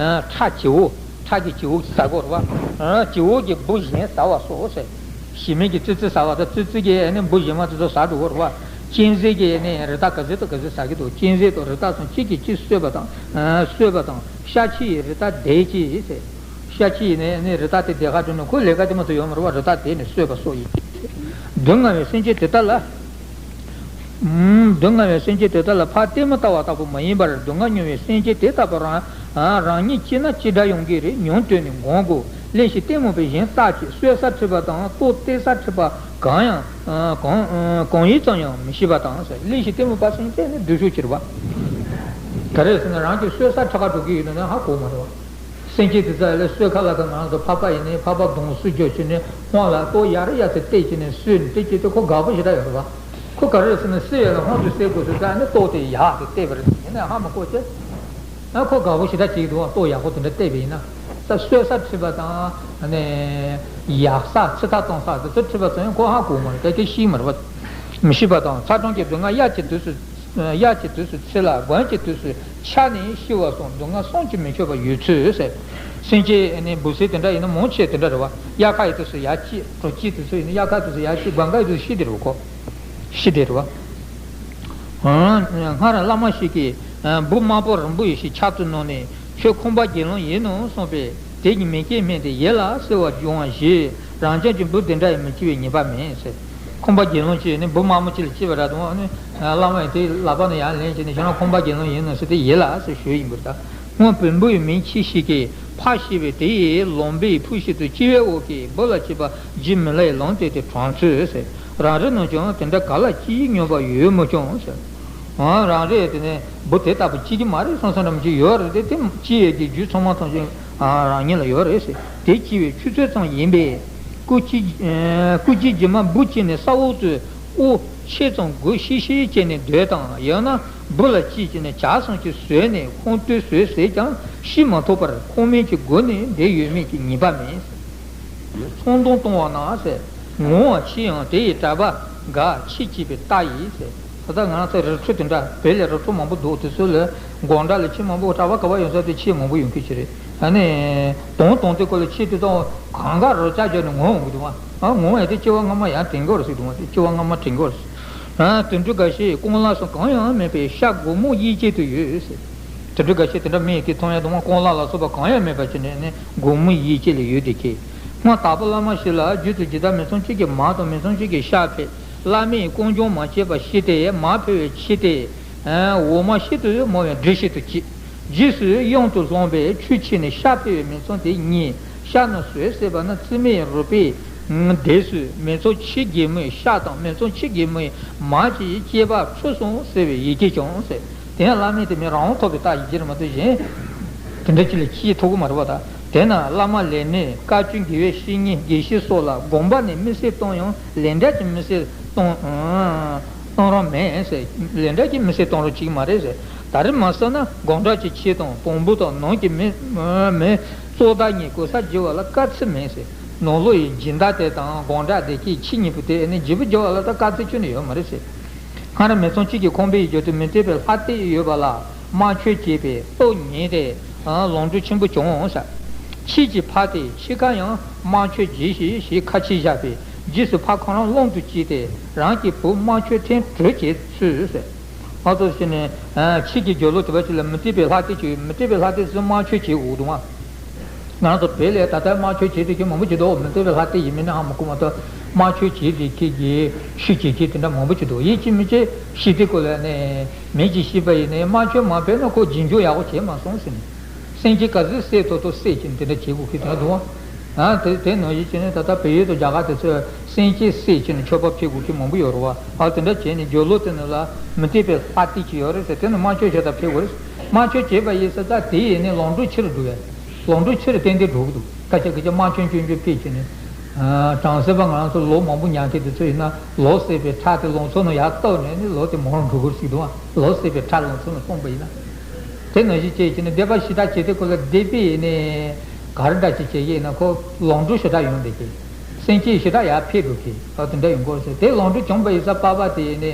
ཁྲག་བྱི་བོ། ཁྲག་གི་བྱི་བོ་ཟ་དགོས་རེད་བ། བྱི་བོ་གི་འབུ་གཞན་ཟ་བ་སོགས་ཟེར། ཞི་མི་གི་ཙི་ཙི་ཟ་བ་དང་། ཙི་ཙི་གི་ནི་འབུ་གཞན་མ་དེ་ཚོ་ཟ་འགྲོ་གི་རེད་བ། གཅན་གཟན་གྱི་ནི་རི་དྭགས་ག་ཚོད་དང་ག་ཚོད་ཟ་གི་འདུག་གཅན་གཟན་དང་རི་དྭགས་ཚོ་གཅིག་གིས་གཅིག་གསོད་པ་དང་། གསོད་པ་དང་། ཤ་ཁྱི་ཡི་རི་དྭགས་དེད་ཅིག་ཟེར། ཤ་ཁྱི་ཡི་ནི་ནི་རི་དྭགས་དེ་དེད་ག་འགྲོ་ན་ཁོ་ལས་ཀ་དེ་མ་གཏོགས་ཡོད་མ་རེད་བ། རི་དྭགས་དེད་ནས་གསོད་པ་སོགས་ཡིན། སྡུག་བསྔལ་བའི་སེམས་ཅན་དེ་དག་ལ། སྡུག་བསྔལ་བའི་སེམས་ཅན་དེ་དག་ལ་ཕར་ལྟད་མོ་ལྟ་བ་ལྟ་བུ་མ་ཡིན་པར། སྡུག་བསྔལ་མྱོང་བའི་སེམས་ཅན་དེ་ལྟ་བུ་རང་རང་ཉིད་སྐྱེས་ན་ཅི་འདྲ་ཡོང་གི་རེད། མྱོང་ཐོས་ནས་སྒོམ་དགོས། གླེན་ཞིང་ལྟད་མོ་པའི་གཞན་བརྟག་ཅིང་གསོད་ས་ཁྲིད་པ་དང་ལྟོ་སྟེར་ས་ཁྲིད་པ་གང་ཡང་གང་གང་ཡིན་ཙམ་ཡང་མི་ཤེས་པ་དང་ཟེར། གླེན་ཞིང་ལྟད་མོ་པ་ཟེར་མཁན་དེ་ནི་སྡུག་ཤོས་ཅིག་རེད་བ། ག་རེ་ཟེར་ན་རང་གིས་གསོད་ས་ཁྲིད་ག་འགྲོ་གི་ཡོད་ན་ཧ་གོ་མ་རེད་བ། སེམས་ཅན་དེ་ཚོ་ལ་གསོད་ག་ལ་ག་ང་རང་ཚོ་ཕག་པ་ཡིན་ནའི་ཕག་པ་གདོང་བསུ་རྒྱུ་བྱས་ནས་ཁོང་ལ་ལྟོ་ཡར་ཡར་དུ་བལྟས་བྱས་ནས་གསོས་ནས་དེ་བྱས་ཏེ་ཁོ་དགའ་པོ་ཞེ་དྲག་ཡོད་རེད་བ། ཁོ་ག་རེ་ཟེར་ན་བསད་ཡོད་ན་ཧོན་དུ་བསད་དགོས་ཟེར་ཙང་ནི་ལྟོ་དེ་ཡག་དེ་བལྟས་པ་རེད། ཡིན་ན་ཧ་མ་གོ་ཅེ། ཨ་ཁོ་དགའ་པོ་ཞེ་དྲག་ཅིག་འདུག་ལྟོ་ཡག་པོ་དེ་འདྲ་བལྟས་པ་ཡིན་ན། ས་གསོད་ས་ཁྲིད་པ་དང་། ཨ་ནི་ཡག་ས་ཚི་ཐག་གཏོང་ས་དེ་ཚོ་ཁྲིད་པ་ཚོ་ཡང་ཁོ་ཧ་གོ་མ་རེད། ག་གེ་ཤེས་མ་རེད་པ། མི་ཤེས་པ་དང་། ཚ་གྲང་གི་སྡུག་བསྔལ་དབྱར་གྱི་དུས་སུ། དབྱར་གྱི་དུས་སུ་ཚི་ལ། དགུན་གྱི་དུས་སུ་ཆགས་ནས་ཤི་བ་སོགས་སྡུག་བསྔལ་བསམ་གྱིས་མི་ཁྱབ་པ་ཡོད་ཚུལ་ཟེར། སེམས་ཅན་ནི་འབུ་སྲིན་དེ་འདྲ་ཡིན་ན་མང་ཆེ་དེ་འདྲ་རེད་པ། དབྱར་ཁ་ཡི་དུས་སུ་ཡར་སྐྱེ། དྲོ་སྐྱེས་དུས་སུ་ཡིན་ན། དབྱར་ཁ་དུས་སུ་ཡར་སྐྱེ། དགུན་ཁ་ཡི་དུས་སུ་ཤི་དེ་རེད་པ་ཁོ། ཤི་དེ་རེད་པ། སྔར་བླ་མ་ཞིག་གིས། འབུ་དམར་པོ་རིང་པོ་ཡི་ཞིག་ཆབ་ཏུ་བསྣམས་ནས། ཁྱོད་ཁང་པ་དགེ་སློང་ཡིན་ནམ་གསུངས་པས། དེ་གཉིས་མིག་གིས་སྨྲས་ཏེ། ཡིན་ལ་ཟེར་བ་བྱུང་བ་ཞིག་རང་རྐྱང་གི་འབུ་དེ་འདྲ་ཡིས་མི་སྐྱེ་བའི་ངེས་པ་མེད་ཟེར། ཁང་པ་དགེ་སློང་ཅིག་ནི་འབུ་དམར་མོ་ཅིག་ལ་སྐྱེས་པ་རེད་དང་། ཨ་ནི་བླ་མ་ཡིས་དེ་ལག་པ་ནས་ཡར་ལེན་བྱས་ནས། ཁྱོད་རང་ཁང་པ་དགེ་སློང་ཡིན་ནམ་ཟེར་དུས། ཡིན་ལ་ཟེར་ཞུས་ཡིན་པར་གདའ། སྔོན་བོན་པོའི་མི་ཁྱི་ཞིག་གིས་ཕག་ཤི་བས། དེ་ཡི་ལོང་བས་ཕུ་ཤི་དུས། སྐྱེ་བའི་འོག་གི་འབུ་ལ་སྐྱེས་པ་རྗེ་མི་ལའི་ལོང་སྟེ་དེ་དྲངས་ཚུལ་ཟེར། རང་རེ་རྣམས་ཀྱང་དེ་འདྲ་ག་ལ་སྐྱེ་ཡི་སྙམ་པ་ཡོད་མོད་ཀྱང་ཟེར། ཨ། རང་རེ་དེ་ནས་འབུ་དེ་ལྟ་བུ་སྐྱེ་གི་མ་རེད་བསམ་བསམ་འདྲ་མི་ཅིག་ཡོད་རེད་དེ། དེ་སྐྱེ་ཡས་ཀྱི་རྒྱུ་ཚང་མ་ཐམས་ཅད་རང་ཉིད་ལ་ཡོད་རེད་ཟེར། དེ་སྐྱེ་བའི་ཆུ་ཚོད་ཙམ་ཡིན་པས། སྐུ་སྐྱེ། སྐུ་སྐྱེ་རྗེས་མ་འབུ་སྐྱེས་ནས་ས་འོག་ཏུ་དབུགས་ཆེ་ཙམ་འགུག་ཤིག་ཤིག་བྱས་ནས་སྡོད་དང་། ཡང་ན་འབུ་ལ་སྐྱེས་བྱས་ནས་ཇ་ཙམ་ཅིག་ཟོས་ནས་ཁོང་ལྟོས་བཟོས་ཟེར་ཀྱང་ཤི་མ་ཐུབ་པར་ཁོང་མིང་གི་སྒོ་ནས་བསྡད་ཡོད་མེད་ཀྱི་ངེས་པ་མེད། ཚོང་དོན་གཏོང་བ་ན་ཟེར། ངོ་བོ་ཕྱི་ཡང་དེ་ཡི་གྲྭ་པ་འགའ་ཕྱི་སྐྱེས་པའི་རྟགས་ཡིན་ཟེར། ད་ལྟ་ང་རང་ཚོ་རི་ཁྲོད་དེ་འདྲ། བོད་ལ་རི་ཁྲོད་མང་པོ་འདུག་དེ་ཚོ་ལ་སྒོ་འགྲམ་ལ་ཁྱི་མང་པོ། གྲྭ་པ་ག་པར་ཡོང་ས་དེ་ཁྱི་མང་པོ་ཡོང་གི་ཅི་རེད། ཨ་ནི་དོང་དོང་དེ་ཀོ་ལ་ཁྱི་དེ་དང་གང་ག་རོ་ལྕགས་བརྒྱབ་ནས་ངོ་འོང་གི་འདུག་ཨ། ངོ་འོང་ཡ་དེ་སྐྱེ་བ་སྔ་མ་ཡང་དྲན་གི་རེད་ཟེར་འདུག་ཨ། སྐྱེ་བ་སྔ་མ་དྲན་གི་རེད་ཟེར། དུད་འགྲོ་འགའ་ཞིག་རྐང་ལག་སོགས་གང་ཡང་མེད་པའི་ཤ་སྒོར་མོ་གཡས་འཁྱིལ་དུ་ཡོད་ཟེར། དུད་འགྲོ་འགའ་ཤས་དེ་འདྲ་མི་ཡི་གེ་མཐོང་ཡ་དང་། རྐང་ལག་ལ་སོགས་པ་གང་ཡང་མེད་པ་བྱས་ནས་ནི་སྒོར་མོ་གཡས་འཁྱིལ་ལ་ཡོད་དེ་ཁེལ། སྔར་དྭགས་པོ་བླ་མ་ཞིག་ལ་རྒྱུན་དུ་ཇི་ལྟར་མི་ཚང་གཅིག་གི་མར་དང་མི་ཚང་གཅིག་གི་ཤ་ཕུལ། བླ་མས་རྐང་བྱུང་མ་བྱས་པ་ཤི་སྟེ། མར་ཕུལ་བའི་ཁྱི་དེ་འོ་མ་ཤིན་ཏུ་མོ་བའི་འབྲས་ཤིན་ཏུ་སྐྱེས། རྗེས་སུ་གཡང་དུ་བཟུང་བས་ཆུ་ཁྱིལ་ནས་ཤ་ཕུལ་བའི་མི་ཚང་དེ་གཉིས་ཤ་རྣམས་ཟོས་ཟེར་བ་ན། རྩིབས་མའི་རུས་པའི་ལྡེབས་སུ་མི་ཚང་ཁྱི་རྒན་མོའི་ཤ་དང་མི་ཚང་ཁྱི་རྒན་མོའི་མར་གྱི་སྐྱེས་པ་འཁྲུད་སོང་ཟེར་བའི་ཡི་གེ་བྱུང་ཟེར། དེ་ཡང་བླ་མས་དེ་མིན་རང་དབང་ཐོབ་པའི་རྟགས་ཡིན་གྱི་རེད་མ་གཏོགས་གཞན་དེ་འདྲ་ཅིག་ལ་ཤེས་ཐུབ་ཀྱི་མ་རེད་པ། ད་དེས་ན་བླ་མ་ལས་སྣེ་བཀའ་བཀྱོན་དགེ་བའི་བཤེས་གཉེན་དགེ་བཤེས་སོགས་ལ་དགོངས་པ་ནས་དམིགས་བསལ་གཏོང་ཡང་ལན་གྲངས་ཀྱི་དམིགས་བསལ་གཏོང་གཏོང་རང་མེད་ཟེར། ལན་གྲངས་ཀྱི་དམིགས་བསལ་གཏོང་རོགས་བྱེད་ཀྱི་མ་རེད་ཟེར། ད་རེས་མ་བསགས་ན་དགོང་དག་གི་ཁྱི་དང་བོང་བུ་དང་ནང་གི་མི་མི་ཙོག་དག་གཉིས་གོ་ས་བརྗེ་བ་ལ་དཀའ་ཚེགས་མེད་ཟེར། ནང་ལོགས་ཡི་སྦྱིན་བདག་དེ་དང་དགོང་དག་དེ་གི་ཁྱི་གཉིས་པོ་དེ་ནི་བརྗེ་པོ་བརྗེ་བ་ལ་ད་དཀའ་ཚེགས་ཁྱོན་ནས་ཡོད་མ་རེད་ཟེར། སྔར་མི་ཚང་གཅིག་གི་ཁང་པའི་རྒྱབ་ཏུ་མུ་སྟེགས་པའི་ལྷ་སྡེ་ཡོད་པ་ལ་དམར་མཆོད་བྱས་པས་སྟོབས་ཉེས་ཏེ་ལོངས་སྤྱོད་ཆེན་པོ་བྱུང་ཟེར། ཁྱི་གཅིག་ཕ་དེ་ཕྱི་ཁ་ཡང་དམར་མཆོད་གྱིས་ཤིག་ཞེས་ཁ་ཆེ་བཞག་པས། རྗེས་སུ་ཕ་ཁོ་རང་གླང་དུ་སྐྱེས་ཏེ་རང་གི་བུ་དམར་མཆོད་ཐེངས་དྲུག་བྱས་ཚུལ་ཟེར། ཨ་ཙོ་ཟེར་ནས། ཁྱི་གི་རྒྱབ་ལོགས་དེ་པ་ཅིག་ལ་མུ་སྟེགས་པའི་ལྷ་སྡེ་ཅིག་ཡོད། མུ་སྟེགས་པའི་ལྷ་སྡེ་ཚོས་དམར་མཆོད་བྱེད་དགོས་འདུག་ཨ། ང་ཚོ་བོད་ལ་ད་ལྟ་དམར་མཆོད་བྱེད་དུས་ཀྱི་མང་པོ་ཅིག་འདུག་མུ་སྟེགས་པའི་ལྷ་སྡེ་ཡིན་མིན་ནི་ཧ་མ་གོ་མ་གཏོགས། དམར་མཆོད་བྱེད་དེ་ཁྱི་གི་ཆུ་བྱེད་ཁྱི་དེ་འདྲ་མང་པོ་ཅིག་འདུག་ཡིན་གཅིག་མིན་གཅིག་ཤི་དེ་ཀོ་ལ་ནས་མི་གཅིག་ཤི་བ་ཡིན་ནའི་དམར་མཆོད་མ་ཕུལ་ན་ཁོ་རྗེས་འཇུག་ཡག་པོ་བྱས་མ་སོང་ཟེར་ནས། སེམས་ཅན་ག་ཚོད་བསད་ཐུབ་ཐུབ་བསད་ཀྱི་དེ་འདྲ་བྱེད་དགོས་ཀྱི་དོན་འདུག་ཨ། དེ་དེ་ནང་བཞིན་བྱས་ནས་ད་ལྟ་བལ་ཡུལ་དང་རྒྱ་གར་དེ་ཚོས་སེམས་ཅན་བསད་ཀྱི་ནས་མཆོད་པ་ཕུལ་དགོས་ཀྱི་མང་པོ་ཡོད་རེད་པ། ཨ། དེ་འདྲ་བྱས་ནས་རྒྱབ་ལོགས་དེ་ནས་ལ་མུ་སྟེགས་པའི་ལྷ་སྡེ་ཅིག་ཡོད་རེད་ཟེར། དེ་ནས་དམར་མཆོད་བྱས་དང་ཕུལ་དགོས་རེད། དམར་མཆོད་བྱས་པ་ཡིན་ཟེར་ཙང་དེ་ཡིན་ནས་ལོངས་སྤྱོད་ཆེ་རུ་འགྲོ་བས། ལོངས་སྤྱོད་ཆེ་རུ་ཏན་ཏན་འགྲོ་གི་འདུག་སྐད་ཆ་གི་ཅི་དམར་མཆོད་སྤྱོད་འཇུག་ཕུལ་གྱི་ནས། བྲམ་ཟེ་པ་ང་རང་ཚོ་ལོ་མང་པོ་མྱངས་མཁན་དེ་ཚོ་ཡིན་ན། ལོ་བསད་པའི་ཁྲག་དེ་ལང་ཚོ་ནང་ཡར་བཏབ་ནས་ནི་ལོ་དེ་མང་རུ་འགྲོ་གི་རེད་ཟེར་གི་འདུག་ལོ་བསད་པའི་ཁྲག་ལང་ཚོ་ནང་བཏང་པ་ཡིན་ན། དེ་ནང་བཞིན་བྱས་བྱས་ནས་སྡིག་པ་ཞེ་དྲག་བྱས་དེ་ཁོ་ལ་སྡིག་པའི་ནི་ག་རེ་འདྲ་ཅིག་བྱེད་ཀྱི་ཡིན་ན། ཁོ་ལོངས་སྤྱོད་ཞེ་དྲག་ཡོང་བསྡད་ཀྱི། སེམས་ཅན་ཞེ་དྲག་ཡར་འཕེལ་འགྲོ་གི། ཨ། དེ་འདྲ་ཡོང་གི་རེད་ཟེར། དེ་ལོངས་སྤྱོད་བྱུང་བ་ཡིན་ཙང་པ་ཕ་དེ་ནི་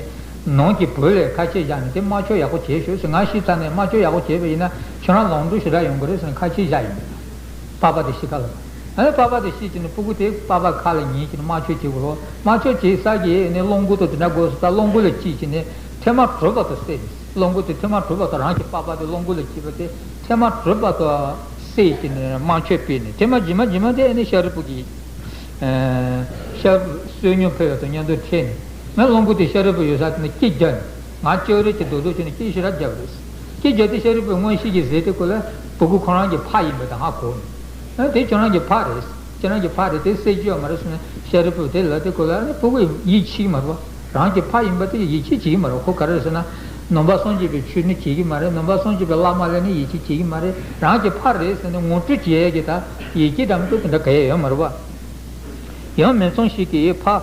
ནང་གི་བུ་ལ་ཁ་ཆེ་བཞག་ནས་དེ་དམར་མཆོད་ཡག་པོ་བྱས་ཤོག་ཟེར། ང་ཤི་ཚར་ནས་དམར་མཆོད་ཡག་པོ་བྱས་པ་ཡིན་ན་ཁྱོད་རང་ལོངས་སྤྱོད་ཞེ་དྲག་ཡོང་གི་རེད་ཟེར་ནས་ཁ་ཆེ་བཞག་ཡིན། པ་ཕ་དེ་ཤི་ཁ་ལ། ཨ་ནི་པ་ཕ་དེ་ཤི་བྱས་ནས་སྤུ་གུ་དེ་པ་ཕ་ཁ་ལ་ཉན་བྱས་ནས་དམར་མཆོད་བྱེད་དགོས་རེད། དམར་མཆོད་བྱེད་ས་གི་ནི་གླང་གོ་དང་དེ་འདྲ་དགོས་སོ། ད་གླང་གོ་ལ་སྐྱེས་བྱས་ནས་ཐེངས་མ་དྲུག་པ་དུ་བསད་ནས། གླང་གོ་དེ་ཐེངས་མ་དྲུག་པ་དུ་རང་གི་པ་ཕ་དེ་གླང་གོ་ལ་སྐྱེས་པ་དེ་ཐེངས་མ་དྲུག་པ་དུ་བསད་བྱས་ནས་དམར་མཆོད་ཕུལ་ནས། ཐེངས་མ་རྗེས་མ་རྗེས་མ་དེ་ནི་ཤཱ་རིའི་བུ་གིས། ཨ། ཤཱ་རིའི་བུ་བསོད་སྙོམས་ཕུལ་བ་དང་མཉམ་དུ་ཕུལ་ནས། ང་གླང་གོ་དེ་ཤཱ་རིའི་བུ་ཡོད་ས་དེ་ནས་སྐད་རྒྱབ་ནས། ང་ཅོག་རེ་གྱི་རྡོག་རྡོག་བྱས་ནས་སྐད་ཞེ་དྲག་རྒྱབ་རེད། སྐད་རྒྱབ་དེ་ཤཱ་རིའི་བུས་མངོན་ཤེས་ཀྱིས་གཟིགས་དེ་ཁོ་ལ་སྤུ་གུ་ཁོ་རང་གི་ཕ་ཡིན་པ་དང་ཧ་གོ་ནས། ཨ། དེ་ཁྱོད་རང་གི་ཕ་རེད། ཁྱོད་རང་གི་ཕ་རེད། དེ་བསད་རྒྱུ་ཡོད་མ་རེད་ཟེར་ནས་ཤཱ་རིའི་བུས་དེ་ལབ་དེ་ཁོ་ལ་ནི་སྤུ་གུ་ཡིད་ཆེས་ཀྱི་མ་རེད་པ། རང་གི་ཕ་ཡིན་པ་དེ་ཡིད་ཆེས་བྱེད་ཀྱི་མ་རེད། ཁོ་ག་རེ་ཟེར་ན། ནང་པ་སངས་རྒྱས་པའི་ཆོས་ནི་བྱེད་ཀྱི་མ་རེད། ནང་པ་སངས་རྒྱས་པའི་བླ་མ་ལ་ནི་ཡིད་ཆེས་བྱེད་ཀྱི་མ་རེད། རང་གི་ཕ་རེད་ཟེར་ནས་ངོ་སྤྲོད་བྱེད་ཡས་ཀྱི་ད་ཡིད་ཆེས་འདྲ་མི་འདྲ་དེ་འདྲ་ག་ཡས་ཡོད་མ་རེད་པ། ཡང་མི་ཚང་ཞིག་གིས་ཕ།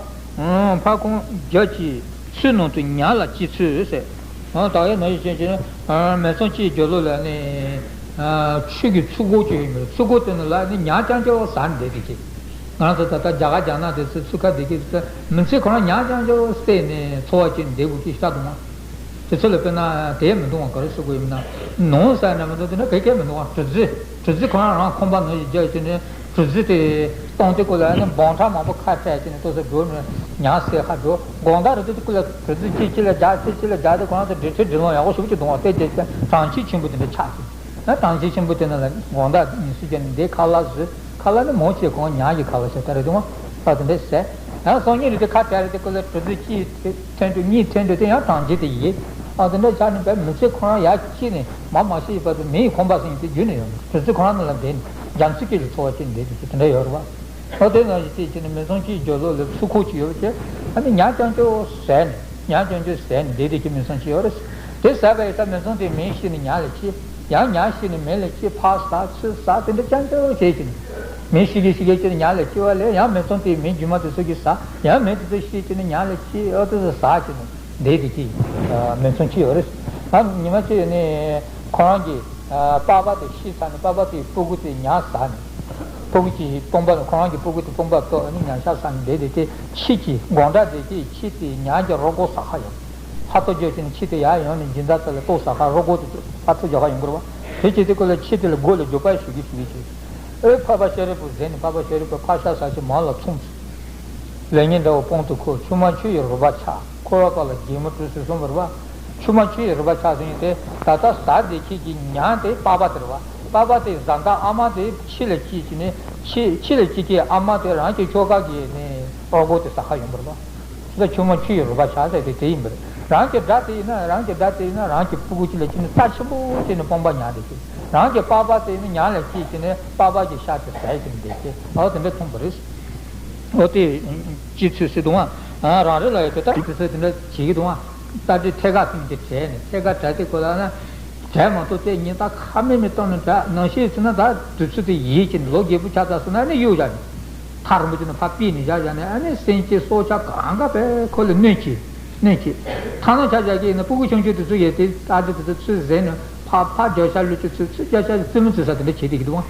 ཕ་ཁོང་རྒྱབ་ཀྱི་ ཚོའི་ནང་དུ་ཉ་ལ་སྐྱེ་ཚུལ་ཟེར། ཨ་ད་ཡང་ནང་བཞིན་བྱས་ནས་མེ་ཚང་གཅིག་རྒྱབ་ལོགས་ལ་ནི་ཆུ་གི་ཚུར་སྒོ་ཅིག་ཡོད་མོད། ཚུར་སྒོ་དེ་ནང་ལ་ནི་ཉ་རྐྱང་རྐྱང་ཟ་ནས་བསྡད་དེ་ཀྱི། ང་རང་ཚོ་ད་ལྟ་རྒྱ་གར་རྒྱ་ནག་དེ་ཚོ་ཚུར་ཁ་བསྡད་ཀྱི་ཚོ་མི་ཚེ་ཁོ་རང་ཉ་རྐྱང་རྐྱང་བསད་ནས་འཚོ་བ་སྐྱེལ་ནས་བསྡད་དགོས་ཀྱི་ཤ་དུ་མ། དེ་ཚོ་ལ་དཔེར་ན་དེ་མི་འདུག་བ། ག་རེ་ཟེར་དགོས་ཡིན་ན། ནོར་ཟ་ནས་མི་འདུག་དེ་འདྲ་ག་གེ་མི་འདུག་བ། གྲུ་གཟིངས་གྲུ་གཟིངས་ཁོ་རང་རང་ཁང་པ་ནང་བཞིན་རྒྱག་བྱས་ནས་གྲུ་གཟིངས་དེ་སྟོང་དེ་ཀོ་ལ་ནི་འབུམ་ཕྲག་མང་པོ་ཁ་བྲལ་བྱས་ནས་ཏོག་ཙམ་འགྲོ་ནས་ཉ་ཟས་ཁ་འགྲོ། དགོང་དག་རེ་དུས་དེ་ཀོ་ལ་གྲུ་གཟིངས་གཅིག་གཅིག་ལ་རྒྱག་གཅིག་གཅིག་ལ་རྒྱག་དེ་ཁོ་རང་ཚོ་འབྲི་ཆུའི་འབྲི་ལོང་ཡག་པོ་ཞེ་པོ་ཅིག་འདུག་བ། དེ་རྗེས་ཀྱི་གྲང་ཁྱེར་ཆེན་པོ་དེ་འདྲ་ཆགས་ཤིང་། ན་གྲང་ཁྱེར་ཆེན་པོ་དེ་ནང་ལ་དགོང་དག་ཉིན་སྲིབ་བརྒྱབ་ནས་འདི་ཁ་ལག་བཟོས། ཁ་ལག་ནི་མང་ཆེ་གང་ཉ་གི་ཁ་ལག་ཆགས་ད་རེད་འདུག་བ། ཨ་དེ་འདྲ་ཟས། ཡང་སང་ཉིན་རེ་དེ་ཁ་བྲལ་རེ་དེ་ཀོ་ལ་གྲུ་གཟིངས་གཅིག་ཐོན་དུས་གཉིས་ཐོན་དུས་དེ་ཡང་གྲང་ཁྱེར་དེ་ཡིན། ཨ་དེ་འདྲ་ཆགས་ནས་བས་མི་ཚེ་ཁོ་རང་ཡར་སྐྱེལ་ནས་མ་མ་ཤི་ཡི་བར་དུ་མི་ཡི་ཁང་པ་ཟིན་དེ་རྒྱུན་ནས་ཡོང་གྲུ་གཟིངས་ཁོ་རང་ནང་ལ་བསྡད་ནས་རྒྱ་མཚོ་སྐད་ཀྱི་འཚོ་བ་སྐྱེལ་འདྲེ་དེ་ཚོ་དེ་འདྲ་ཡོད་རེད་བ། ཨ་དེ་ནང་བཞིན་བྱས་ཀྱི་ནི་མེ་ཚང་གཅིག་རྒྱབ་ལོགས་ལ་ཚུར་ཁོག་ཅིག་ཡོད་པ་བྱས། ཨ་ནི་ཉ་རྐྱང་རྐྱང་ཟས་ནས་ཉ་རྐྱང་རྐྱང་ཟས་ནས་བསྡད་བསྡད་ཀྱི་མེ་ཚང་ཅིག་ཡོད་རེད། དེ་ཟས་པ་ཡིན་ཙང་མེ་ཚང་དེ་མེ་ཤི་ནས་ཉ་ལ་སྐྱེས། ཡང་ཉ་ཤི་ནས་མེ་ལ་སྐྱེས། ཕར་ཟ་ཚུར་ཟ་དེ་འདྲ་རྐྱང་རྐྱང་བྱས་ཀྱི་ནི། མེ་ཤི་གི་ཤི་གི་ཀྱི་ནི་ཉ་ལ་སྐྱེ་བ་ལས་ཡང་མེ་ཚང་དེ་མེ་རྒྱུ་མ་དེ་ཚོ་གིས་ཟ། ཡང་མེ་དེ་ཚོ་ཤི་ཀྱི་ནི་ཉ་ལ་སྐྱེས། ཨ་དེ་ཚོ་ཟ་ཀྱི་ནི། འདས་དེ་ཀྱི་མེ་ཚང་ཅིག་ཡོད་རེད། ཨ་ཉི་མ་གཅིག་ནས་ཁོ་རང་གི་པགས་པ་དེ་ཤི་ཚར་ནས་པགས་པ་དེའི་སྤུ་གུ་དེ་ཉ་ཟ་ནས། སྤུ་གུ་གཅིག་དཔུང་པ་ནས་ཁོ་རང་གི་སྤུ་གུ་དེ་དཔུང་པ་གཏོར་ནས་ཉ་ཤ་ཟ་ནས་འདས་དེ་དེ་ཁྱི་གཅིག་དགོང་དག་དེ་ཀྱི་ཁྱི་དེ་ཉ་གི་རོ་མགོ་ཟ་ཁ་ཡོང་། ཕར་ཚུར་རྒྱུག་བྱས་ནས་ཁྱི་དེ་ཡར་ཡོང་ནས་སྦྱིན་བདག་ཚོ་ལ་ལྟོ་ཟ་ཁ་རོ་མགོ་དེ་ཕར་ཚུར་རྒྱག་ཁ་ཡོང་གི་རེད་བ། དེ་བྱས་དེ་ཀོ་ལ་ཁྱི་དེ་ལ་མགོ་ལ་རྒྱུག་པ་ཞུ་གི་ཞུ་གི་བྱས། ཨེ་འཕགས་པ་ཤཱ་རིའི་བུ་ཟེར་ནས་འཕགས་པ་ཤཱ་རིའི་བུ་ཕར་ཤ་ཟ་ཞིང་མར་ལ་མཚུངས། ལས་ངན་འདྲ་བ་སྤང་དུ་ཁོལ། ཆུང་མ་ཆུ་ཡི་རུས་པ་ཆག། འཁོར་བ་པ་ལ་སྒྱེ་མོ་དྲུག་ཟེར་གསུངས་པ་རེད་བ། ཆུང་མ་ཆུ་ཡི་རུས་པ་ཆག་ཟེར་མཁན་དེ་ད་ལྟ་ཟ་བསྡད་ཁྱི་གི་ཉ་དེ་པགས་པ་དེ་རེད་བ། པགས་པ་དེ་བཟའ་ཟླ་ཨ་མ་དེ་ཁྱི་ལ་སྐྱེས་ཀྱི་ནས་ཁྱི་ཁྱི་ལ་སྐྱེས་ཀྱི་ཨ་མ་དེ་རང་གི་ཁྱོ་ག་གི་ནས་རོ་མགོ་དེ་ཟ་ཁ་ཡོང་པ་རེད་བ། ད་ཆུང་མ་ཆུ་ཡི་རུས་པ་ཆག་ཟེར་དེ་དེ་ཡིན་པ་རེད། རང་གི་དགྲ་དེ་ཡིན་ན་རང་གི་དགྲ་དེ་ཡིན་ན་རང་གི་སྤུ་གུ་གཅིག་ལ་སྐྱེས་ནས་རྩ་ཆེན་པོ་བྱས་ནས་དཔུང་པ་ཉར་བསྡད་ཀྱི། རང་གི་པགས་པ་དེ་ཡིན་ན་ཉ་ལ་སྐྱེས་ཀྱི་ནས་པགས་པ་གི་ཤ་དེ་ཟ་ཡི་ཀྱི་འདུག་ཅེས་ཨོ་དེ་འདྲ་མཐོང་པ་རེད། ཨོ་དེ་སྤྱི་ཚོས་སྲིད་དུ་ཨ་རང་རེ་ལ་ཡོད་དེ་ལྟ་དེ་ཚོས་དེ་འདྲ་བྱེད་ཀྱི་འདུག་ཨ། ལྟ་དེ་ཐད་ཀར་ཐིམ་གྱི་བྲལ་ནས་ཐད་ཀར་བྲལ་དེ་ཁོ་ལ་ན་བྲལ་མ་ཐུབ་དེ་ཉིན་ལྟ་ཁ་མེད་མེད་གཏོང་ནས་བྲལ་ནང་བཞིན་ཟེར་ན་ད་དུས་ཚོད་དེ་ཡིད་ཀྱི་ལོ་རྒས་པོ་ཆགས་ཚར་སོང་ན་ནི་གཡུག་བཞག་ནས། ཐག་རིང་པོ་ཅིག་ནས་ཕར་ཕུད་ནས་བཞག་བཞག་ནས་ཨ་ནི་སེམས་ཅན་སྲོག་ཆགས་གང་ག་བས་ཁོ་ལ་གནོད་བྱེད། གནོད་བྱེད། ཐ་ན་ཆ་བཞག་གི་ཡིན་ན་སྤུ་གུ་ཆུང་ཆུང་དེ་ཚོ་ཡོད་དེ་ཨ་ཅེ་དེ་ཚོ་ཚུར་བཟས་ནས་ཕར་ཕར་རྒྱབ་ཤ་བླུགས་ཅིག་ཚུར་ཚུར་རྒྱབ་ཤ་ཅིག་རྩེད་མོ་རྩེ་ས་དེ་འདྲ་བྱེད་བསྡད་ཀྱི་འདུག་ཨང་།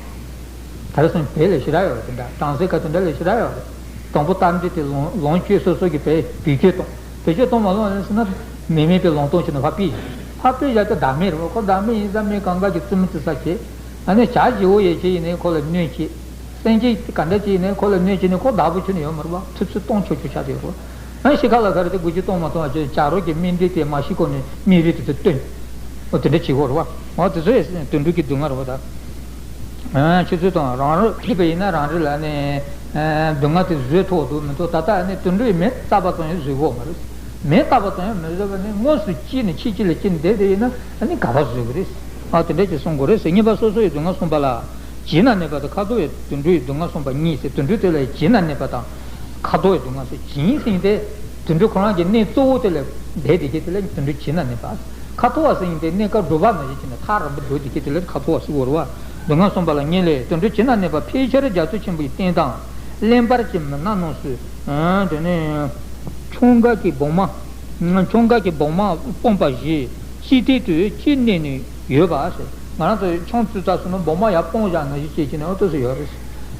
ད་རེས་སང་བལ་ལ་ཞེ་དྲག་ཡོད་རེད་དེ་འདྲ། གྲང་ཟས་ཁ་དེ་འདྲ་ལ་ཞེ་དྲག་ཡོད་རེད། དང་པོ་རྟ་མགྲིན་དེ་ལོངས་ལོངས་སྤྱོད་སོ་སོ་གི་བལ་བེད་སྤྱོད་གཏོང་། བེད་སྤྱོད་གཏོང་མ་ལོངས་ཡིན་ཟེར་ན་མི་མེད་པའི་ལོང་སྟོང་ཞིག་ནས་ཕར་ཕུད། ཕར་ཕུད་བཞག་དེ་བདག་མེད་རེད་བ། ཁོ་བདག་མེད་ཡིན་ཙང་མི་གང་ག་གི་རྩེད་མོ་རྩེ་ས་བྱེད། ཨ་ནི་བྱ་བཞི་བོ་ཡོད་བྱེད་ཡིན་ནའི་ཁོ་ལ་གནོད་བྱེད། སེམས་ཅན་ག་འདྲ་ཅིག་ནས་ཁོ་ལ་གནོད་བྱེད་ནས་ཁོ་བདག་པོ་ཁྱོན་ནས་ཡོད་མ་རེད་པ། ཐུབ་ཚོད་གཏོང་ཆོག་ཆོག་ཆགས་བསྡད་ཡོད་རེད་པ། ཨ་ཤི་ཁ་ལ་ཁ་རེ་དེ་དགུ་བཅུ་གཏོང་མ་གཏོང་བ་བྱས་བྱ་རོག་གི་སྨན་སྤྲད་དེ་མ་ཤི་གོང་ནས་སྨན་རིལ་དེ་ཚོ་བཏོན། འོ་དེ་འདྲ་བྱེད་དགོས་རེད་པ། འོ་དེ་ཚོ་ཡི་དུད་འགྲོ་གི་སྡུག་བསྔལ་རེད་པ་ད། ཨ་ཆུ་ཚོད་དང་རང་རོགས་ཁྲིད་པ་ཡིན་ན་རང་རེ་ལ་ནི་སྡུག་བསྔལ་དེ་བཟོད་ཐུབ་འདུག་མི་འདུག་ད་ལྟ་ནི་དུད་འགྲོའི་མེ་བཏབ་པ་ཙམ་ཡང་བཟོད་གི་ཡོད་མ་རེད། མེ་བཏབ་པ་ཙམ་ཡང་མི་བཟོད་པ་ནི་དངོས་སུ་སྐྱེས་ནས་ཁྱི་གཅིག་ལ་སྐྱེས་ནས་བསྡད་དེ་ཡིན་ན་ཨ་ནི་ག་པར་བཟོད་གི་རེད། ཨ་དེ་འདྲ་ཅིག་གསུང་དགོས་རེད་ཟེར། གཉིས་པ་སོ་སོ་ཡི་སྡུག་བསྔལ་གསུམ་པ་ལ། བྱིས་ན་ནད་པ་དང་ཁ་དོག་ཡི་དུད་འགྲོ་ཡི་སྡུག་བསྔལ་གསུམ་པ་གཉིས་ཟེར། དུད་འགྲོ་དེ་ལ་བྱིས་ན་ནད་པ་དང་ཁ་དོག་ཡི་སྡུག་བསྔལ་ཟེར། བྱིས་ཟེར་དེ་དུད་འགྲོ་ཁོ་རང་གི་གནས་གཙོ་བོ་དེ་ལ་བསྡད་བསྡད་ཀྱི་དེ་ལ་དུད་འགྲོ་བྱིས་ན་ནད་པ། ཁ་དོག་པ་ཟེར་དེ་གནས་སྐབས་དྲོ་པ་ནང་བཞིན་བྱས་ནས་ཐག་རིང་པོ་འགྲོ་བསྡད་ཀྱི་དེ་ལ་ཁ་དོག་པ་ཟེར་གྱི་ཡོད་རེད་པ། སྡུག་བསྔལ་གསུམ་པ་ལ་གཉིས་ལས། དུད་འགྲོ་བྱིས་ན་ནད་པ་ཕལ་ཆེར་རྒྱ་མཚོ་ཆེན་པོ་ཡི་སྟེང་དང་། གླིང་བར་གྱི་མུན་ནག་རྣམས་སུ། དེ་ནས་ཆུང་འགའ་གི་སྦུག་མ། ཆུང་འགའ་གི་སྦུག་མ་སྤངས་པ་བཞིན་ཅི་སྟེ་དུ་ཅི་གནས་ནས་ཡོད་པ་ཟེར། ང་རང་ཚོ་ཆང་བཙུགས་ཚར་སོང་ན་སྦུག་མ་ཡར་སྤུངས་བཞག་ནང་བཞིན་བྱས་བྱས་ནས་འོ་དེ་ཚོ་ཡོད་རེད།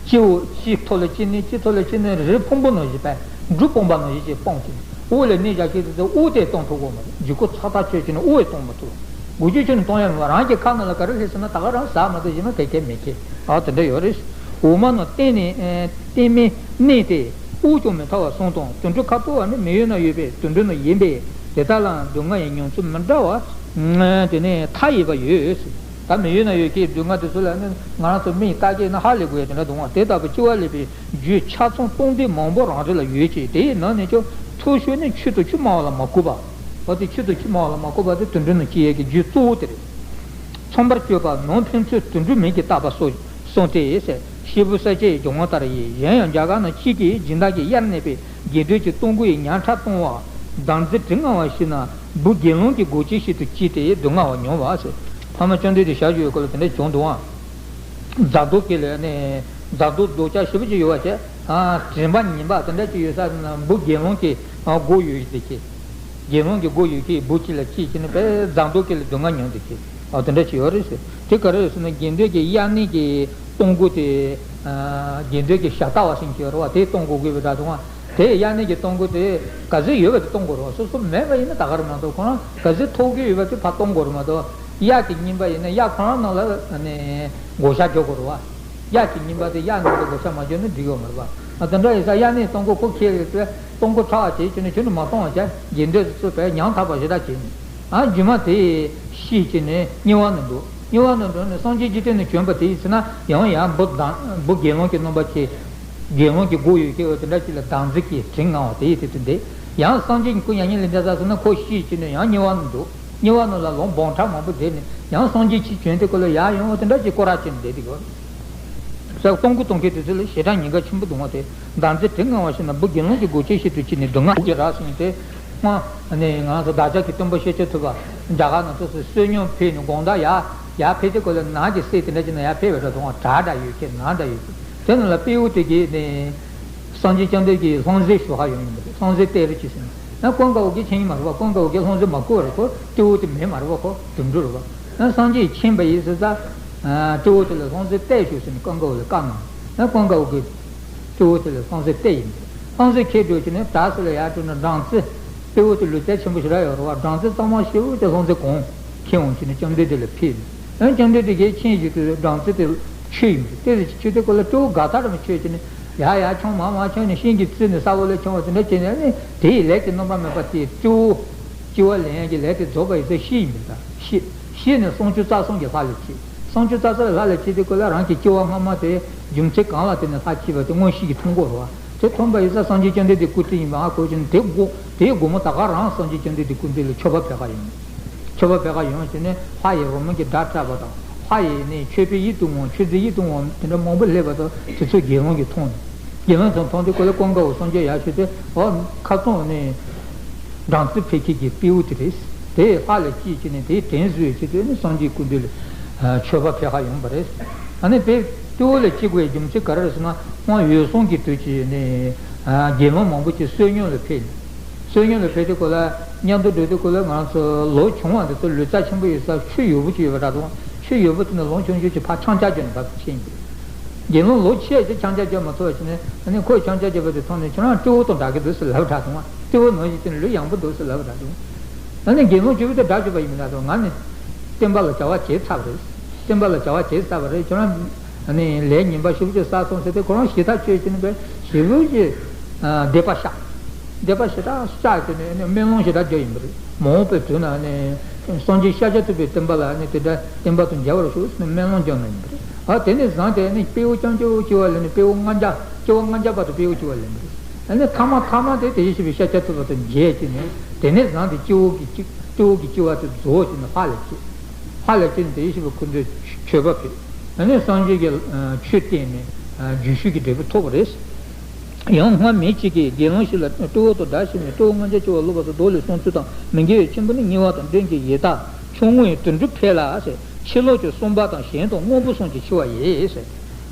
སྤྱི་བོ་སྤྱི་ཐོག་ལ་སྤྱི་གནས་སྤྱི་ཐོག་ལ་སྤྱི་གནས་རི་ཕུང་པོ་ནང་བཞིན་པས་འབྲུ་སྤུངས་པ་ནང་བཞིན་བྱས་སྤུངས་བྱས་ནས་དབུགས་ལ་གནས་བཞག་མཁན་དེ་ཚོ་དབུགས་དེ་གཏོང་ཐུབ་ཀྱི་མ་རེད། ལྗིད་ཁོག་ཚ་ཐག་ཆོད་བྱས་ནས་དབུགས་ཡང་གཏོང་མ་ཐུབ། དགུ་བཅུ་ཆུ་ནས་གཏོང་ཡ་མ་རང་གི་ཁ་ནང་ལ་ག་རེ་སླེབས་སོང་ན་ད་ག་རང་ཟ་མ་ཐུབ་བྱས་ན་ག་གེ་མེད་ཀི། ཨ་དེ་འདྲ་ཡོད་རེད། འོ་མ་ནང་བསྟན་ནས་བསྟན་མའི་གནས་དེ་དབུགས་ཀྱང་མི་ཐལ་བ་གསུམ་དང་དུད་འགྲོ་ཁ་དོག་པ་ནི་མི་ཡུལ་ན་ཡོད་པའི་དུད་འགྲོ་ནི་ཡིན་པས་དེ་དག་ལའང་སྡུག་བསྔལ་ཡི་མྱོང་ཚུལ་མི་འདྲ་བ་དེ་ནས་མཐའ་ཡས་པ་ཡོད། ད་མི་ཡུལ་ན་ཡོད་ཀྱི་སྡུག་བསྔལ་དེ་ཚོ་ལ་ནི་ང་རང་ཚོ་མིག་ལྟ་གི་ན་ཧ་ལས་དགོས་ཡ་དེ་འདྲ་འདུག་བ། དེ་ལྟ་བུ་སྐྱེ་བ་ལེན་པའི་རྒྱུ་ཆ་ཚང་སྟོང་ལྡན་མང་པོ་རང་རེ་ལ་ཡོད་ཅེས། དེའི་ནང་ནས་ཀྱང་མཐོ་ཤོས་ནི་ཆུ་དང་ཆུ་སྨྲ་བ་ལ་མ་གུས་པ། འོ་དེ་ཆུ་དང་ཆུ་སྨྲ་བ་ལ་མ་གུས་པ་དེ་དུད་འགྲོ་ནང་སྐྱེ་ཡས་ཀྱི་རྒྱུ་གཙོ་བོ་དེ་རེད། མཚུངས་པར་སྤྱོད་པ་ནོར་ཕན་ཚུན་དུད་འགྲོའི་མིང་གིས་བཏགས་པ་སོགས་གསུངས་ཏེ། ཤེས་བུ་ས་སྐྱའི་སྦྱོར་དངོས་ལྟར་ཡིན། གཞན་ཡང་རྒྱ་གར་ན་གཅིག་གིས་སྦྱིན་བདག་གིས་གཡར་གནས་པའི་དགེ་འདུན་གྱི་ལྟོ་གོས་ཡི་ཉ་ཁྲག་བཏུང་བ་དང་རྫས་དྲི་ང་བ་ཞིག་ན་བུ་དགེ་སློང་གི་མགོ་ཅན་ཞིག་ཏུ་སྐྱེས་ཏེ་སྡུག་བསྔལ་བ་མྱོང་བ་ཟེར། ཕ་མ་བཅོམ་ལྡན་འདས་ཞལ་བཞུགས་སྐོར་ལ་དེ་འདྲ་བྱུང་འདུག་ཨང་། རྫ་རྡོ་གི་ལས་ནས་རྫ་རྡོ་རྡོ་ལྕགས་ཞེ་པོ་ཅིག་ཡོད་པ་བྱས། དྲན་པ་ཉིན་པ་དེ་འདྲ་ཅིག་ཡོད་ས་ན་བུ་དགེ་སློང་གི་མགོ་ཡོད་ཅིག་དེ་སྐྱེས། དགེ་སློང་གི་སྒོ་ཡོད་མཁན་བུ་གཅིག་ལ་སྐྱེས་བྱས་ནས་དཔེ་རྫ་མདོག་ཁ་ལ་སྡུག་བསྔལ་མྱོང་བསྡད་མཁན་དེ་འདྲ་ཞིག་ཡོད་རེད་ཟེར། དེ་ག་རེ་རེད་ཟེར་ན་དགེ་འདུན་གྱི་དབྱར་གནས་ཀྱི་སྟོང་སྐུ་དེ། དགེ་འདུན་གྱི་ཞབས་ལྟ་བ་ཟེར་མཁན་ཡོད་རེད་བ། དེས་གཏོང་དགོས་ཀྱི་ཡོད་པའི་འདྲ་འདུག་ག་དེ་དབྱར་གནས་ཀྱི་སྟོང་སྐུ་དེ་ག་ཚོད་ཡོད་པ་དེ་གཏོང་དགོས་རེད་བ། སོ་སོ་མེད་པ་ཡིན་ན་ད་ག་རེ་མ་གཏོགས་ཁོ་རང་ག་ཚོད་ཐོབ་ཀྱི་ཡོད་པ་དེ་ཕར་གཏོང་དགོས་རེད་མ་གཏོགས། གཡག་གི་རྙིང་པ་ཡིན་ན་གཡག་ཁོ་རང་ནང་ལ་ནས་བགོ་བཤའ་རྒྱག་དགོས་རེད་བ། གཡག་གི་རྙིང་པ་དེ་གཡག་ནང་དུ་བགོ་བཤའ་མ་བརྒྱབ་ན་འགྲིག་ཡོད་མ་རེད་པ། ཨ་དེ་འདྲ་ཡིན་ཙང་དབྱར་གནས་སྟོང་སྐུ་ཁོ་ཁྱེར་ཡོད་ཚེ་སྟོང་སྐུ་ཁྲ་བ་བྱས་བྱས་ནས་ཁྱོན་ནས་མ་གཏོང་བ་བྱས། དགེ་འདུན་ཚོས་དཔེ་ཉམ་ཐག་པ་ཞེ་དྲག་བྱས་ནས། ཨ་རྒྱུ་མ་དེ་ཤི་བྱས་ནས་དམྱལ་བ་ནང་འགྲོ། དམྱལ་བ་ནང་འགྲོ་ནས་སངས་རྒྱས་འཇིག་རྟེན་ནས་བྱོན་པ་དེ་ཡིན་ཟེར་ན་ཡང་ཡང་བུ་དང་བུ་དགེ་སློང་གི་རྣམ་པ་ཅན། དགེ་སློང་གི་སྒོ་ཡོད་མཁན་འོ་དེ་འདྲ་ཅིག་ལ་བདག་འཛིན་གྱིས་དྲིན་མངའ་བ་དེ་ཡི་དེ་དུ་འདེད། ཡང་སངས་རྒྱས་ཀྱི་སྐུ་མྱ་ངན་ལས་འདས་ཚར་སོང་ན་ཁོ་ཤི་བྱས་ནས་ཡང་དམྱལ་བ་ནང་འགྲོ། དམྱལ་བ་ནང་ལ་ལོ་འབུམ་ཕྲག་མང་པོ་བསྡད་ནས་ཡང་སངས་རྒྱས་ཅིག་བྱོན་དེ་ཁོ་ལ་ཡར་ཡོང་བ་དེ་འདྲ་ཅིག་སྐོར་ར་བྱས་ནས་བསྡད་དེ་གོ། ས་སྟོང་སྐུ་གཏོང་མཁན་དེ་ཚོ་ལ་ཞེ་དྲག་ཉེན་ཁ་ཆེན་པོ་འདུག་བ། དེ་བདག་འཛིན་དྲིན་མངའ་བ་ཞིག་ན་བུ་དགེ་སློང་གི་སྒོ་ཁྱེར་ཞིག་ཏུ་ཅི་ནས་སྡུག་བསྔལ་གྱི་ར་སོང་དེ། སྔོན་ནས་ང་ཚོ་བདག་ཅག་གི་སྟོན་པ་ཤཱཀྱ་ཐུབ་པ་རྒྱ་གར་ནང་ཚོ་བསོད་སྙོམས་ཕེབས་ནས་དགོང་དག་ཡར་ཡར་ཕེབས་དེ་ཁོ་ལ་ནགས་ཀྱི་གསེབ་དེ་འདྲ་ཅིག་ན་ཡར་ཕེབས་པའི་འདྲ་འདུག་བ། བྲག་འདྲ་ཡོད་མཁན་ནགས་འདྲ་ཡོད་མཁན་དེ་ནང་ལ་དཔེ་དབུ་དེ་གིས་ནས། སངས་རྒྱས་བཅོམ་ལྡན་གྱིས་ལྷུང་བཟེད་ཞུ་ཧ་ཡོང་ཡིན་པ་རེད། ལྷུང་བཟེད་གཏད་རོགས་གྱིས་ཟེར་ན། ཡང་ཀུན་དགའ་བོ་གིས་མཁྱེན་གྱི་མ་རེད་པ། ཀུན་དགའ་བོ་གིས་ལྷུང་བཟེད་མ་བསྐུར་བ་རེད། ཁོ་སྤྲེའུ་དེ་མེད་མ་རེད་པ། ཁོ་དུད་འགྲོ་རེད་པ། ཡང་སངས་རྒྱས་མཁྱེན་པ་ཡིན་ཟེར་ཙང་། སྤྲེའུ་དེ་ལ་ལྷུང་བཟེད་གཏད་ཤོག་ཟེར་ནས་ཀུན་དགའ་བོ་ལ་བཀའ་གནང་། ཡང་ཀུན་དགའ་བོ་གིས་སྤྲེའུ་དེ་ལ་ལྷུང་བཟེད་གཏད་ཡིན་པ་རེད། ལྷུང་བཟེད་ཁྱེར་འགྲོ་བྱས་ནས་བྲག་ས་ལ་ཡར་འགྲོ་ན་སྦྲང་རྩི། སྤྲེའུ་དེ་ལུས་རྩལ་ཆེན་པོ་ཞེ་དྲག་ཡོད་རེད་པ། སྦྲང་རྩི་གཙང་མ་ཞེ་པོ་ཅིག་ལྷུང་བཟེད་གོང་ཁྱེར་འོང་བྱས་ནས་བཅོམ་ལྡན་འདས་ལ་ཕུལ། ཡང་བཅོམ་ལྡན་འདས་ཀྱིས་མཁྱེན་བཞིན་དུ་སྦྲང་རྩི་དེ་ཆུ་ཡིན་པས་ཏོག་ཙམ་ཅིག་མཆོད་དེ་ཁོ་ལ་སྤྲེའུ་དགའ་ཐག་རིང་མོ་མཆོད་བྱས་ནས་ཡར་ཡར་མཆོང་མར་མར་མཆོང་ནས་ཤིང་གི་རྩེ་ནས་ས་འོག་ལ་མཆོང་བ་དེ་འདྲ་བྱས་ནས་ནི་དེ་ཡི་ལས་ཀྱི་རྣམ་པ་མེད་པ་དེ་སྤྲེའུ་སྐྱེ་བ་ལེན་ཡག་གི་ལས་དེ་རྫོགས་པ་ཡིན་ཙང་ཤི་ཡིན་པས། ད་ཤི་ཤི་ནས་སུམ་ཅུ་རྩ་གསུམ་གྱི་ལྷ་ལ་སྐྱེས། སུམ་ཅུ་རྩ་གསུམ་གྱི་ལྷ་ལ་སྐྱེས་དུས་ཁོ་ལ་རང་གི་སྐྱེ་བ་སྔ་མ་དེ་རྒྱུ་མཚན་གང་ལ་བརྟེན་ནས་ལྷར་སྐྱེས་པ་དེ་མངོན་ཤེས་ཀྱིས་མཐོང་གི་ཡོད་རེད་པ། དེ་མཐོང་པ་ཡིན་ཙང་སངས་རྒྱས་བཅོམ་ལྡན་འདས་སྐུ་དྲིན་ཡིན་པ་ཧ་གོ་བྱས་ནས་དེ་དགོང་དེའི་དགོང་མོ་ད་ག་རང་སངས་རྒྱས་བཅོམ་ལྡན་འདས་སྐུ་མདུན་ལ་མཆོད་པ་ཕུལ་ག་ཡོང་། མཆོད་པ་ཕུལ་ག་ཡོང་བྱས་ནས་ལྷ་ཡི་རོལ་མོ་གི་སྒྲ་བསྒྲགས་པ་དང་། ལྷ་ཡི་ནི་མཆོད་པའི་དབྱིངས་དུ་འོང་མཆོད་རྫས་དབྱིངས་དུ་འོང་དེ་འདྲ་མང་པོ་སླེབས་པ་དང་དེ་ཚོ་དགེ་སློང་གིས་མཐོང་ནས། དགེ་སློང་ཚོས་མཐོང་དུས་ཁོ་ལ་ཀུན་དགའ་བོ་སངས་རྒྱས་ཡར་ཞུ་སྟེ་ཨོ་ཁ་སང་ནི་སྦྲང་རྩི་འཕེན་མཁན་གྱི་སྤྲེའུ་དེ་རེད། དེ་ལྷ་ལ་སྐྱེས་བྱས་ནས་དེའི་དྲིན་གཟོ་ཡག་ཆེད་དུ་ནི་སངས་རྒྱས་སྐུ་མདུན་ལ་མཆོད་པ་ཕུལ་ག་ཡོང་བ་རེད། ཨ་ནི་དེ་སྤྲེའུ་ལ་སྐྱེ་དགོས་རྒྱུ་མཚན་ག་རེ་རེད་ཟེར་ན་སྔོན་འོད་སྲུང་གི་དུས་ཀྱི་ནི་དགེ་སློང་མང་པོ་ཅིག་བསོད་སྙོམས་ལ་ཕེབས་ནས། བསོད་སྙོམས་ལ་ཕེབས་དུས་ཁོ་ལ་མཉམ་དུ་འགྲོ་དུས་ཁོ་ལ་ང་ཚོ་ལོ་ཆུང་བ་འདི་ཚོ་ལུས་རྩལ་ཆེན་པོ་ཡོད་ས་ཆུ་ཡོལ་བུ་ཅིག་ཡོད་པ་འདྲ་འདུག་ཆུ་ཡོལ་བུ་དེ་ནས་ལོང་ཆུང་ཆུང་ཅིག་ཕར་འཕྱང་རྒྱག་རྒྱག་ནས་ཕར་ཕྱིན་ཡིན། དགེ་སློང་ལོ་ཆེ་ཞིག་འཕྱང་རྒྱག་རྒྱག་མ་ཐུབ་པ་ཞིག་ནས་ཨ་ནི་ཁོས་འཕྱང་རྒྱག་རྒྱག་པ་དེ་མཐོང་ནས་ཁྱེད་རང་སྤྲེའུ་དང་འདྲ་གི་འདུག་ཟེར་ལབ་འདྲ་འདུག་སྤྲེའུ་ནང་བཞིན་དེ་ནི་ལུས་ཡང་པོ་འདུག་ཟེར་ལབ་འདྲ་འདུག་ཨ་ནི་དགེ་སློང་སྤྲེའུ་དེ་དགྲ་བཅོམ་པ་ཡིན་མིན་འདྲ་འདུག་ང་ནི་བསྟན་པ་ལ་བྱ་བ་བྱས་ཚར་བ་རེད། བསྟན་པ་ལ་བྱ་བ་བྱས་ཚར་བ་རེད། ཁྱེད་རང་ཨ་ནི་ལས་ངན་པ་ཞེ་པོ་ཅིག་བསགས་སོང་ཟེར་ཏེ་ཁོ་རང་ཞེ་ཐག་ཆོད་ཀྱི་ནི་པས་ཞེ་པོ་ཅིག་སྡིག་པ་བཤགས། སྡིག་པ་ཞེ་དྲག་བཤགས་ཀྱི་ནི་ཨ་ནི་སྨོན་ལམ་ཞེ་དྲག་རྒྱག་ཡིན་པ་རེད། མ་འོངས་པའི་དུས་ན་ཨ་ནི་སངས་རྒྱས་ཤཱཀྱ་ཐུབ་པའི་བསྟན་པ་ལ་ཨ་ནི་དེ་འདྲ་བསྟན་པ་དང་མཇལ་བར་ཤོག་ཟེར་ནས་སྨོན་ལམ་རྒྱག་གནང་ཡིན་པ་རེད། ཨ་དེ་ནས་བཟུང་སྟེ་ཨ་ནི་སྤྲེའུ་རྐྱང་རྐྱང་སྐྱེ་བ་ལེན་ནས་སྤྲེའུ་ལྔ་བརྒྱ་སྐྱེ་བ་ལྔ་བརྒྱ་བར་དུ་སྤྲེའུ་སྐྱེ་བ་ལེན་པ་རེད། ཨ་ནི་ཐ་མ་ཐ་མ་དེ་དེ་བཞིན་གཤེགས་པའི་ཤཱཀྱ་ཐུབ་པ་དང་མཇལ་བྱས་ནས་དེ་ནས་བཟུང་སྟེ་སྤྲེའུ་གི་སྤྲེའུ་གི་སྐྱེ་བ་དེ་རྫོགས་བྱས་ནས་ལྷ་ལ་སྐྱེས། ལྷ་ལ་སྐྱེས་ནས་དེ་བཞིན་གཤེགས་པའི་སྐུ་མདུན་མཆོད་པ་ཕུལ། ཨ་ནི་སངས་རྒྱས་ཀྱིས་ཆོས་བསྟན་ནས་རྒྱུད་བཤད་ཀྱི་འབྲས་བུ་ཐོབ་པ་རེད། ཡང་སྔར་མི་གཅིག་གིས་དགེ་སློང་ཞིག་ལ་སྤྲེའུ་དང་འདྲ་ཞིག་ནས་སྤྲེའུ་ལྔ་བརྒྱ་སྐྱེ་བ་བློ་བབས་སུ་མདོ་ལས་གསུངས་ཚུལ་དང་མི་དགེ་བའི་ཆེན་པོ་ནི་ཉེ་བ་དང་འབྲེལ་གྱི་ཡི་དྭགས་ཆུང་ངུ་ཡི་དུད་འགྲོ་ཕལ་ལ་ཟེར། ཕྱི་ལོགས་ཀྱི་གསུམ་པ་དང་གཞན་དང་དངོས་པོ་གསུམ་གྱིས་འཆི་བ་ཡི་ཟེར།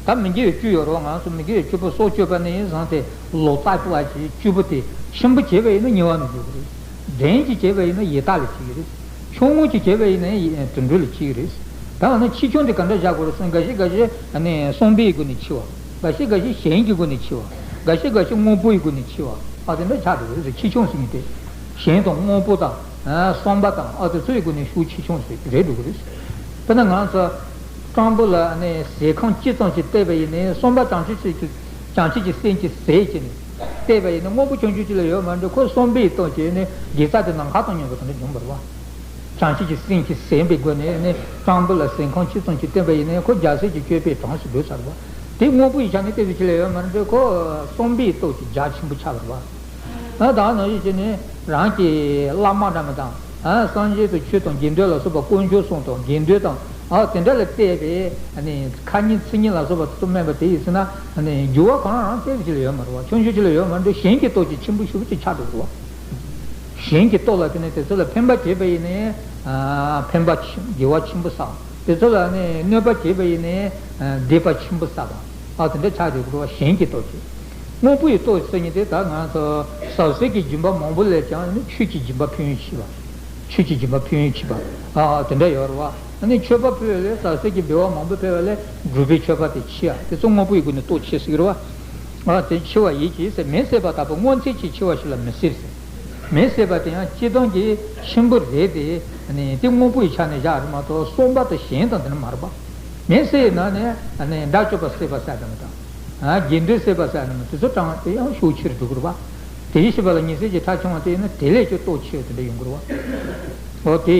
ད་མི་དགེ་བའི་བཅུ་ཡོད་རེད་བ། ང་ཚོ་མི་དགེ་བའི་བཅུ་པོ་སྲོག་གཅོད་པ་ནས་བཟུང་སྟེ་ལོ་ཙཱ་བ་ཞིག་བཅུ་པོ་དེ་ཆེན་པོ་བྱས་པ་ཡིན་ན་ཉེ་བ་ནས་འཇུག་གི་རེད། འབྲིང་གཅིག་བྱས་པ་ཡིན་ན་ཡི་དྭགས་ལ་འཆི་གི་རེད། ཆུང་ངུ་གཅིག་བྱས་པ་ཡིན་ན་དུད་འགྲོ་ལ་འཆི་གི་རེད། ད་འོ་ན་ཆེ་ཆུང་དེ་ག་འདྲ་བཞག་དགོས་རེད་ཟེར་ན་འགའ་ཞིག་འགའ་ཞིག་ནི་གསུམ་པའི་སྒོ་ནས་འཆི་བ། འགའ་ཞིག་འགའ་ཞིག་གཞན་གྱི་སྒོ་ནས་འཆི་བ། འགའ་ཞིག་འགའ་ཞིག་དངོས་པོའི་སྒོ་ནས་འཆི་བ། ཨ་དེ་འདྲ་ཆགས་འགྲོ་གི་རེད་ཟེར། ཆེ་ཆུང་ཟེར་མཁན་དེ། གཞན་དང་དངོས་པོ་དང་། གསུམ་པ་དང་ཨ་དེ་ཚོའི་སྒོ་ནས་ཤུགས་ཆེ་ཆུང་ཟེར་རེད་འགྲོ་གི་རེད། དཔེར་ན་ང་ཚོ་སྤྲང་པོ་ལ་ནི་ཟས་ཁམ་ཅི་ཙམ་ཞིག་སྟེར་བ་ཡིན་ནའི་གསུམ་པ་བྱང་ཆུབ་ཀྱི་བྱང་ཆུབ་ཀྱི་སེམས་ཀྱིས་ཟས་བྱས་ནས་སྟེར་བ་ཡིན་ན་དངོས་པོ་ཆུང་ཆུང་ཅིག་ལ་ཡོད་མ་འགྲོ། ཁོ་གསུམ་པའི་སྟོབས་ཀྱིས་ནི་དགེ་རྩ་དེ་ནམ་མཁའ་དང་མཉམ་པ་དེ་འདྲ་འབྱུང་བ་རེད་བ། བྱང་ཆུབ་ཀྱི་སེམས་ཀྱིས་ཟས་པའི་སྒོ་ནས་ནི་སྤྲང་པོ་ལ་ཟས་ཁམ་ཅི་ཙམ་ཞིག་བསྟན་པ་ཡིན་ནའི་ཁོ་རྒྱལ་སྲས་ཀྱི་སྤྱོད་པའི་གྲངས་སུ་འགྲོ་ཚར་བ། དེ་དངོས་པོའི་ཆ་ནས་བལྟས་པའི་ཆ་ལ་ཡོད་མ་རེད་འགྲོ། ཁོ་གསུམ་པའི་སྟོབས་ཀྱིས་རྒྱ་ཆེན་པོ་ཆགས་པ་རེད་བ། ད་ནང་བཞིན་བྱས་ནས་རང་གི་བླ་མ་འདྲ་མི་དང་། སངས་རྒྱས་དང་ཆོས་དང་དགེ་འདུན་ལ་སོགས་པ་དཀོན་མཆོག་གསུམ་དང་དགེ་འདུན་དང་། ཨ་དེ་འདྲ་ལ་བལྟས་པའི་ཁ་ཉིན་ཚིག་ཉིན་ལ་སོགས་པ་དེ་ཚོ་སྨོས་པ་དེ་ཡིན་ཟེར་ན་འགྱུར་བ་གང་རང་བལྟས་པའི་ཆ་ལ་ཡོད་མ་རེད་བ། ཆུང་ཆུང་ཆ་ལ་ཡོད་མ་རེད་འགྲོ། གཞན་གྱི་སྟོབས་ཀྱིས་ཆེན་པོ་ཞེ་པོ་ཅིག་ཆགས་འགྲོ་གི་རེད་བ། གཞན་གྱི་སྟོབས་ལ་བརྟེན་ནས་དེ་ཚོ་ལ་ཕན་པ་བྱས་པ་ཡིན་ནའི་ཕན་པ་ཆེ་དགེ་བ་ཆེན་པོ་བསགས། དེ་ཚོ་ལ་ནི་གནོད་པ་བྱས་པ་ཡིན་ནའི་སྡིག་པ་ཆེན་པོ་བསགས་པ། ཨ་དེ་འདྲ་ཆགས་འགྲོ་གི་རེད་བ། གཞན་གྱི་སྟོབས་ཀྱིས། དངོས་པོ་ཡི་ལྟོ་ཟེར་མཁན་དེ་ད་ང་ཚོ་ཟབ་གསལ་གྱི་སྦྱིན་པ་མང་པོ་ལས་ཀྱང་ནི་ཆོས་ཀྱི་སྦྱིན་པ་ཕན་ཡོན་ཆེ་བ། ཆོས་ཀྱི་སྦྱིན་པ་ཕན་ཡོན་ཆེ་བ། ཨ་དེ་འདྲ་ཡོད་རེད་བ། ཨ་ནི་མཆོད་པ་ཕུལ་ལས་ཟབ་གསལ་གྱི་བདེ་བ་མང་པོ་ཕུལ་བ་ལས་སྒྲུབ་པའི་མཆོད་པ་དེ་ཆེ་ཡ། དེ་ཚོ་དངོས་པོ་ཡི་སྒོ་ནས་ལྟོ་ཆེ་ཟེར་གྱི་རེད་བ། ཨ་དེ་ཆེ་བ་ཡིད་ཀྱིས་ཟེར། མེ་བསད་པ་ལྟ་བུ་སྔོ་ཚལ་ཆེས་ཆེ་བ་ཞིག་ལ་མི་བསད་ཟེར། མེ་བསད་པ་དེ་ཡང་སྤྱིར་བཏང་གི་ཆེན་པོ་རེད་དེ། ཨ་ནི་དེ་དངོས་པོ་ཡི་ཆ་ནས་བཞག་རེད་མ་གཏོགས་གསོན་པ་དང་གཞན་དང་དེ་འདྲ་མ་རེད་པ། མེ་བསད་ཡི་ནང་ནས་ཨ་ནི་དགྲ་བཅོམ་པ་བསད་པ་ཟེར་དེ་མ་གཏོགས། ཨ་དགེ་འདུན་བསད་པ་ཟེར་ནི་མ་དེ་ཚོ་གྲངས་དེ་ཡང་ཤུགས་ཆེར་འགྲོ་གི་རེད་པ། དེ་བཞིན་གཤེགས་པ་ལ་ཉེས་བསད་ཀྱི་ཐག་ཆོད་པ་དེ་ཡིན་ན་དེ་ལས་ཀྱང་ལྟོ་ཆེ་བ་དེ་འདྲ་ཡོང་གི་རེད་པ། འོ་དེ།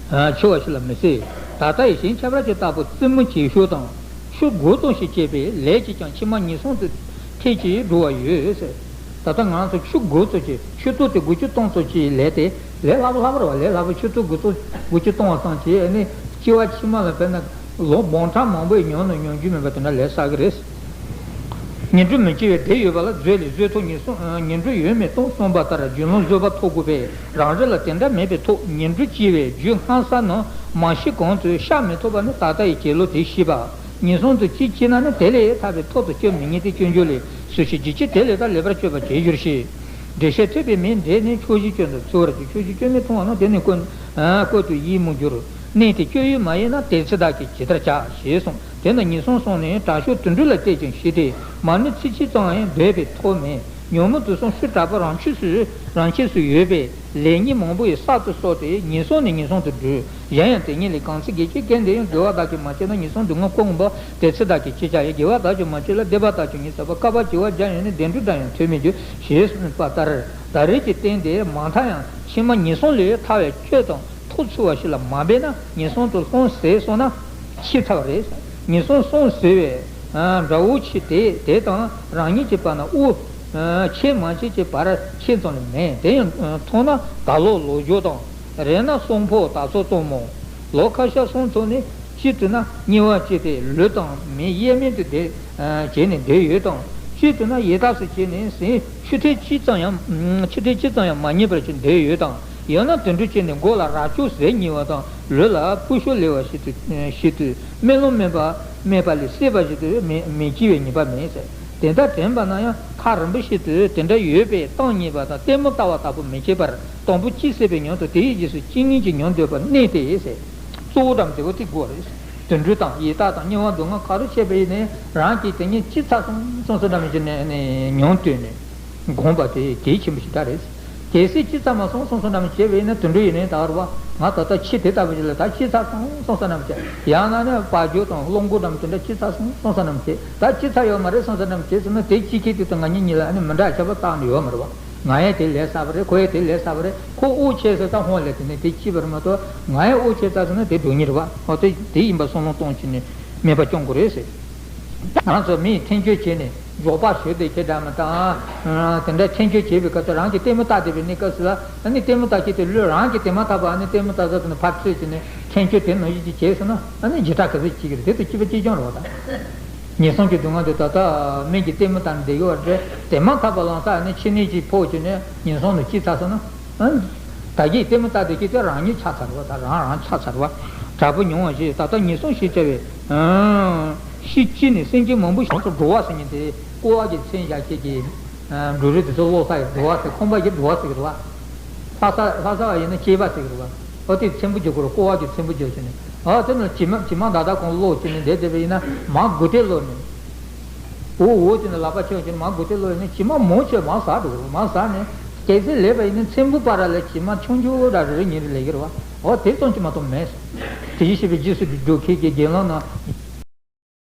ཨ་ཆེ་བ་ཞིག་ལ་མི་བསད། ད་ལྟ་ཡི་གཞན་ཁྱབ་བདག་ཅིག་ལྟ་བུ་རྩེད་མོ་བྱེད་ཤོས་དང་། ཆུ་དགུ་ཙམ་ཞིག་བཅད་པའི་ལས་ཀྱིས་ཀྱང་ཕྱི་མ་ངན་སོང་དུ་ཐལ་གྱིས་འགྲོ་བ་ཡོད་ཟེར། ད་ལྟ་ང་ཚོ་ཆུ་དགུ་ཙམ་ཅིག་ཆུ་ཚོད་དེ་དགུ་བཅུ་སྟོང་ཙམ་ཅིག་ལས་དེ་ལས་སླ་པོ་སླ་པོ་རེད་བ། ལས་སླ་པོ་ཆུ་ཚོད་དགུ་ཙམ་དགུ་བཅུ་སྟོང་བ་ཙམ་ཅིག་ཨ་ནི་སྐྱེ་བ་ཕྱི་མ་ལ་དཔེར་ན་ལོ་འབུམ་ཕྲག་མང་པོའི་ཉམས་ནས་ཉམས་རྒྱུ་མེད་པ་དེ་འདྲ་ལས་བསགས་ཀྱི་རེད། ངན་འགྲོར་མི་སྐྱེ་བའི་བདེ་ཡོད་པ་ལ་མཛོད་ལས་བཟོད་ཐོབ་ངན་སོང་ངན་འགྲོ་ཡོད་མེད་སྟོང་གསུངས་པ་ལྟར་རྒྱུ་ནོར་བཟོད་པ་ཐོབ་དགོས་པས། རང་རེ་ལ་དེ་འདྲ་མེད་པའི་ཐོག་ངན་འགྲོར་སྐྱེ་བའི་རྒྱུ་སྔ་ས་ནང་མ་ཤི་གོང་དུ་བཤགས་མི་ཐུབ་པ་ནི་ད་ལྟ་ཡི་བྱེད་ལུགས་དེ་ཤེས་པ། ངན་སོང་དུ་ཅིག་སྐྱེས་ན་ནི་དེ་ལས་ཐར་པའི་ཐབས་དང་སྐྱོབ་མི་ཉན་ཏེ་སྐྱོབ་འགྱུར་ལས་སུ་ཞིག་ཇི་སྐྱེ་དེ་ལས་ད་ལེགས་པར་སྤྱོད་པ་བྱེད་འགྱུར་ཞེས། འགྲེལ་བཤད་ཐོས་པའི་མིང་འདི་ནི་ཕྱོགས་བཞི་སྐྱོན་དུ་ཚོལ་བར་བྱ། ཕྱོགས་བཞི་སྐྱོན་མི་མཐོང་བ་ན་དེ་ནི་ཀུན་ཀུན་ཏུ་ཡིད་མུག་འགྱུར། གནས་དེ་སྐྱོ་ཡུལ་མ་ཡིན་ན་དེ་ཚེ་བདག་གིས་ཇི་ལྟར་བྱ་ཞེས་གསུངས། དེས་ན་ངན་སོང་གསུམ་ནི་དྲག་ཤོས་དུད་འགྲོ་ལ་གཏད་ཅིང་ཞི་སྟེ་མ་ཎི་ཚིག་གཅིག་ཙམ་ཡང་འདོན་པའི་ཐབས་མེད། ཉོན་མོངས་དུག་གསུམ་ཤུགས་དྲག་པོ་རང་ཆས་སུ་རང་ཆས་སུ་ཡོད་པས་ལེགས་ཉེས་མང་པོ་ཡི་གསར་དུ་གསོག་སྟེ་ངན་སོང་ནས་ངན་སོང་དུ་འགྲོ། གཞན་ཡང་དེ་ཉིད་ལས་གང་ཚེ་དགེ་བཅུའི་སྐལ་ལྡན་ཡང་དགེ་བ་དག་ཀྱང་མ་སྐྱེས་ན་ངན་སོང་དུ་ངོ་ལྐོག་ངོ་མ་དེ་ཚེ་བདག་གིས་ཅི་བྱ་ཡི། དགེ་བ་དག་ཀྱང་མ་སྐྱེས་ལ་སྡིག་པ་དག་ཀྱང་ངེས་བསགས་པ། བསྐལ་པ་བྱེ་བ་བརྒྱ་ཡོད་ནས་བདེ་འགྲོ་དགྲ་ཡང་ཐོབ་མི་འགྱུར་ཞེས་གསུངས་པ་ལྟར། ད་རེས་ཀྱི་རྟེན་དེ་མ་མཐའ་ཡང་ཕྱི་མ་ངན་སོང་ལས་ཐར་བའི་སྤྱོད་དང་ཐུགས་ཚུད་པ་ཞིག་ལ་མ་འབད་ན་ངན་སོང་དུ་ལྷུང་ཟད་སོང་ན་ཕྱིས་ཐར་བ་རེད། ངན་སོང་ལྷུང་ཟད་པའི་དགྲ་བོ་ཆེ་དེ་དེ་དང་རང་ཉིད་ཀྱི་བར་ན་དབུགས་ཆད་མ་ཆད་ཀྱི་བར་ཆད་ཙམ་ལས་མེད། དེ་ཡང་མཐོང་ན་ད་ལོ་ལོ་རྒྱུས་དང་། རེད་ན་གསོང་ཕོ་ད་ཚོ་གཙོ་མོ། ལོ་ཁ་ཤས་སོང་ཚོ་ནི་གཅིག་ཏུ་ན་དམྱལ་བ་སྐྱེས་ཏེ་ལུས་དང་མིག་གཡས་མིག་ཏུ་བསྡད་བྱས་ནས་བསྡད་ཡོད་དང་། གཅིག་ཏུ་ན་ཡི་དྭགས་སུ་སྐྱེས་ནས་ཟིན་ཆུ་ཐིགས་གཅིག་ཙམ་ཡང་ཆུ་ཐིགས་གཅིག་ཙམ་ཡང་མ་རྙེད་པར་ཅིག་བསྡད་ཡོད་དང་། ཡང་ན་དུད་འགྲོ་སྐྱེས་ནས་མགོ་ལ་རྭ་ཅོ་ཟེར་ཉེ་བ་དང་ལུས་ལ་ཕུ་ཤོ་ལེ་བ་ཞིག་ཏུ་ཞིག་ཏུ་རྨི་ལམ་རྨིས་པ་རྨིས་པ་ལས་སྲིད་པ་ཞིག་ཏུ་མི་མི་སྐྱེ་བའི་ངེས་པ་མེད་ཟེར། དེ་ལྟར་དྲན་པ་ན་ཡང་ཐག་རིང་པོ་ཞིག་ཏུ་དེ་འདྲ་ཡོད་པས་གཏམ་རྙེད་པ་དང་ལྟད་མོ་ལྟ་བ་ལྟ་བུ་མི་བྱེད་པར་དང་པོ་ཅི་ཟེར་བའི་ཉམས་སུ་དེའི་རྗེས་སུ་ཅི་ངེས་ཀྱི་ཉམས་འདོད་པ་གནད་དེ་ཟེར། གཙོ་བོ་འགྲམ་དེ་བོ་དེ་དགོས་རེད། དུད་འགྲོ་དང་ཡི་དྭགས་དང་དམྱལ་བ་སྡུག་བསྔལ་ག་རུ་སྐྱེས་པ་ཡིན་ནའི་རང་གིས་དེ་ཉིད་ཅི་ཚར་སོང་སོང་སོང་འདྲ་མི་བྱེད་ནས་ནས་ཉམས་བཏོན་ནས་དགོངས་པ་དེ་གལ་ཆེན་པོ་ཞིག་ད་རེད། གལ་སྲིད་ཅི་ཚར་མ་སོང་སོང་སོང་འདྲ་མི་བྱེད་པ་ཡིན་ན་དུད་འགྲོ་ཡིན་ནའི་ད་བར་བ་ང་ད་ལྟ་ཁྱི་དེ་ལྟ་བུ་ཞིག་ལ་ད་ཅི་ཚར་སོང་སོང་སོང་འདྲ་མི་བྱེད། ཡང་ན་ནི་བ་རྒྱུ་དང་གླང་གོག་འདྲ་མི་དེ་འདྲ་ཅི་ཚར་སོང་སོང་སོང་འདྲ་མི་བྱེད། ད་ཅི་ཚར་ཡོད་མ་རེད་སོང་སོང་འདྲ་མི་བྱེད་ཟེར་ན་དེ་ཅི་ཁྱི་དེ་དང་ང་གཉིས་གཉིས་ལ་ཨ་ནི་མི་འདྲ་ཁྱད་པར་བཏགས་ནས་ཡོད་མ་རེད་བ། ང་ཡང་དེ་ལས་བསགས་པ་རེད། ཁོ་ཡང་དེ་ལས་བསགས་པ་རེད། ཁོ་དབུགས་ཆད་ཟེར་ཙང་ཧོན་ལས་དེ་ནས་དེ་སྐྱིད་པ་རེད་མ་གཏོགས་ང་ཡང་དབུགས་ཆད་ཙང་ཟེར་ན་དེ་འགྲོ་ཉེན་རེད་བ། འོ་དེ་དེ་ཡིན་པ་བསམ་བློ་གཏོང་བྱས་ནས་དམིགས་པ་སྐྱོང་དགོས་རེད་ཟེར། ང་ཚོ་མིས་འཐེན་འཁྱེར་བྱས་ནས་འཇོག་པ་ཞུས་ཏེ་ཁྱེད་འདྲ་མི་དང་། དེ་འདྲ་འཐེན་འཁྱེར་བྱས་པའི་སྐབས་སུ་རང་གི་ལྟད་མོ་ལྟ་བསྡད་པའི་གནས་སྐབས་སུ་ལ་ཨ་ནི་ལྟད་མོ་ལྟ་ཁྱེད་དེ་ལུས་རང་གི་དེ་མ་ཐག་པ་ཨ་ནི་ལྟད་མོ་ལྟ་ས་དེ་ནས་ཕར་ཚུར་བྱས་ནས་འཐེན་འཁྱེར་དེ་ནང་བཞིན་ཅིག་བྱས་སོང་ན་ཨ་ནི་འཇིགས་སྐྲག་ག་ཚོད་ཅིག་གི་རེད། དེ་ཚོ་སྐྱིད་པ་ཅིག་ཀྱང་རེད་བ་ད། ངན་སོང་གི་སྡུག་བསྔལ་དེ་ད་ལྟ་སྨན་གྱི་ལྟད་མོ་ལྟ་ནས་བསྡད་ཡོད་རེད། དེ་མ་ཐག་པ་ལམ་སང་ནི་ཕྱི་ནད་ཅིག་ཕོག་བྱས་ནས་ངན་སོང་དུ་སྐྱེས་ཚར་སོང་ན། ད་གིན་ལྟད་མོ་ལྟ་དེ་སྐྱེས་དེ་རང་ཉིད་ཆགས་ཚར་བ་ད་རང་རང་ཆགས་ཚར་བ། དྲག་པོ་མྱོང་བ་ཞེས་ད་ལྟ་ངན་སོང་ཞེས་བྱ་བའི་ཤི་ཅི་ནས་སེམས་ཅན་མང་པོ་ཞིག་ཏུ་འགྲོ་བ་ཟེར་མཁན་དེ་ཀོ་བ་གི་མཚན་བཞག་ཁྱེད་ཀྱིས་འགྲོ་རིགས་དེ་ཚོ་ཀློག་ས་ཡི་འགྲོ་བ་ཟེར་ཁོམ་པ་ཡི་འགྲོ་བ་ཟེར་གི་རེད་བ། ལྷ་ས་ལྷ་ས་བ་ཡིན་ན་སྐྱེས་པ་ཟེར་གི་རེད་བ། ཨོ་དེ་ཚེམ་བུ་རྒྱག་དགོས་རེད། ཀོ་བ་གི་ཚེམ་བུ་རྒྱག་བྱས་ནས་ཨོ་དེ་ནི་ཇི་མ་ཇི་མ་ད་ད་གོང་ཀློག་བྱས་ནས་བསྡད་བསྡད་པ་ཡིན་ན་མ་དགུ་སྟེ་ཀློག་ནས་འོ་འོ་དེ་ནི་ལག་པ་ཆོད་བྱས་ནས་མ་དགུ་སྟེ་ཀློག་ཡིན་ན་ཇི་མ་མོ་ཆོད་མ་ཟ་འགྲོ་གི་རེད། མ་ཟ་ནས་གལ་སྲིད་ལས་པ་ཡིན་ན་ཚེམ་བུ་པ་ར་ལ་ཇི་མ་ཆུང་ཆུང་ར་རེ་རེ་ཉིན་རེ་ལས་ཀྱི་རེད་བ། ཨོ་དེ་ཙམ་གྱིས་མ་གཏོགས་མེད། དེ་བཞིན་གཤེགས་པའི་རྒྱུ་ཁྱེད་ཀྱི་དགེ་སློང་རྣམས་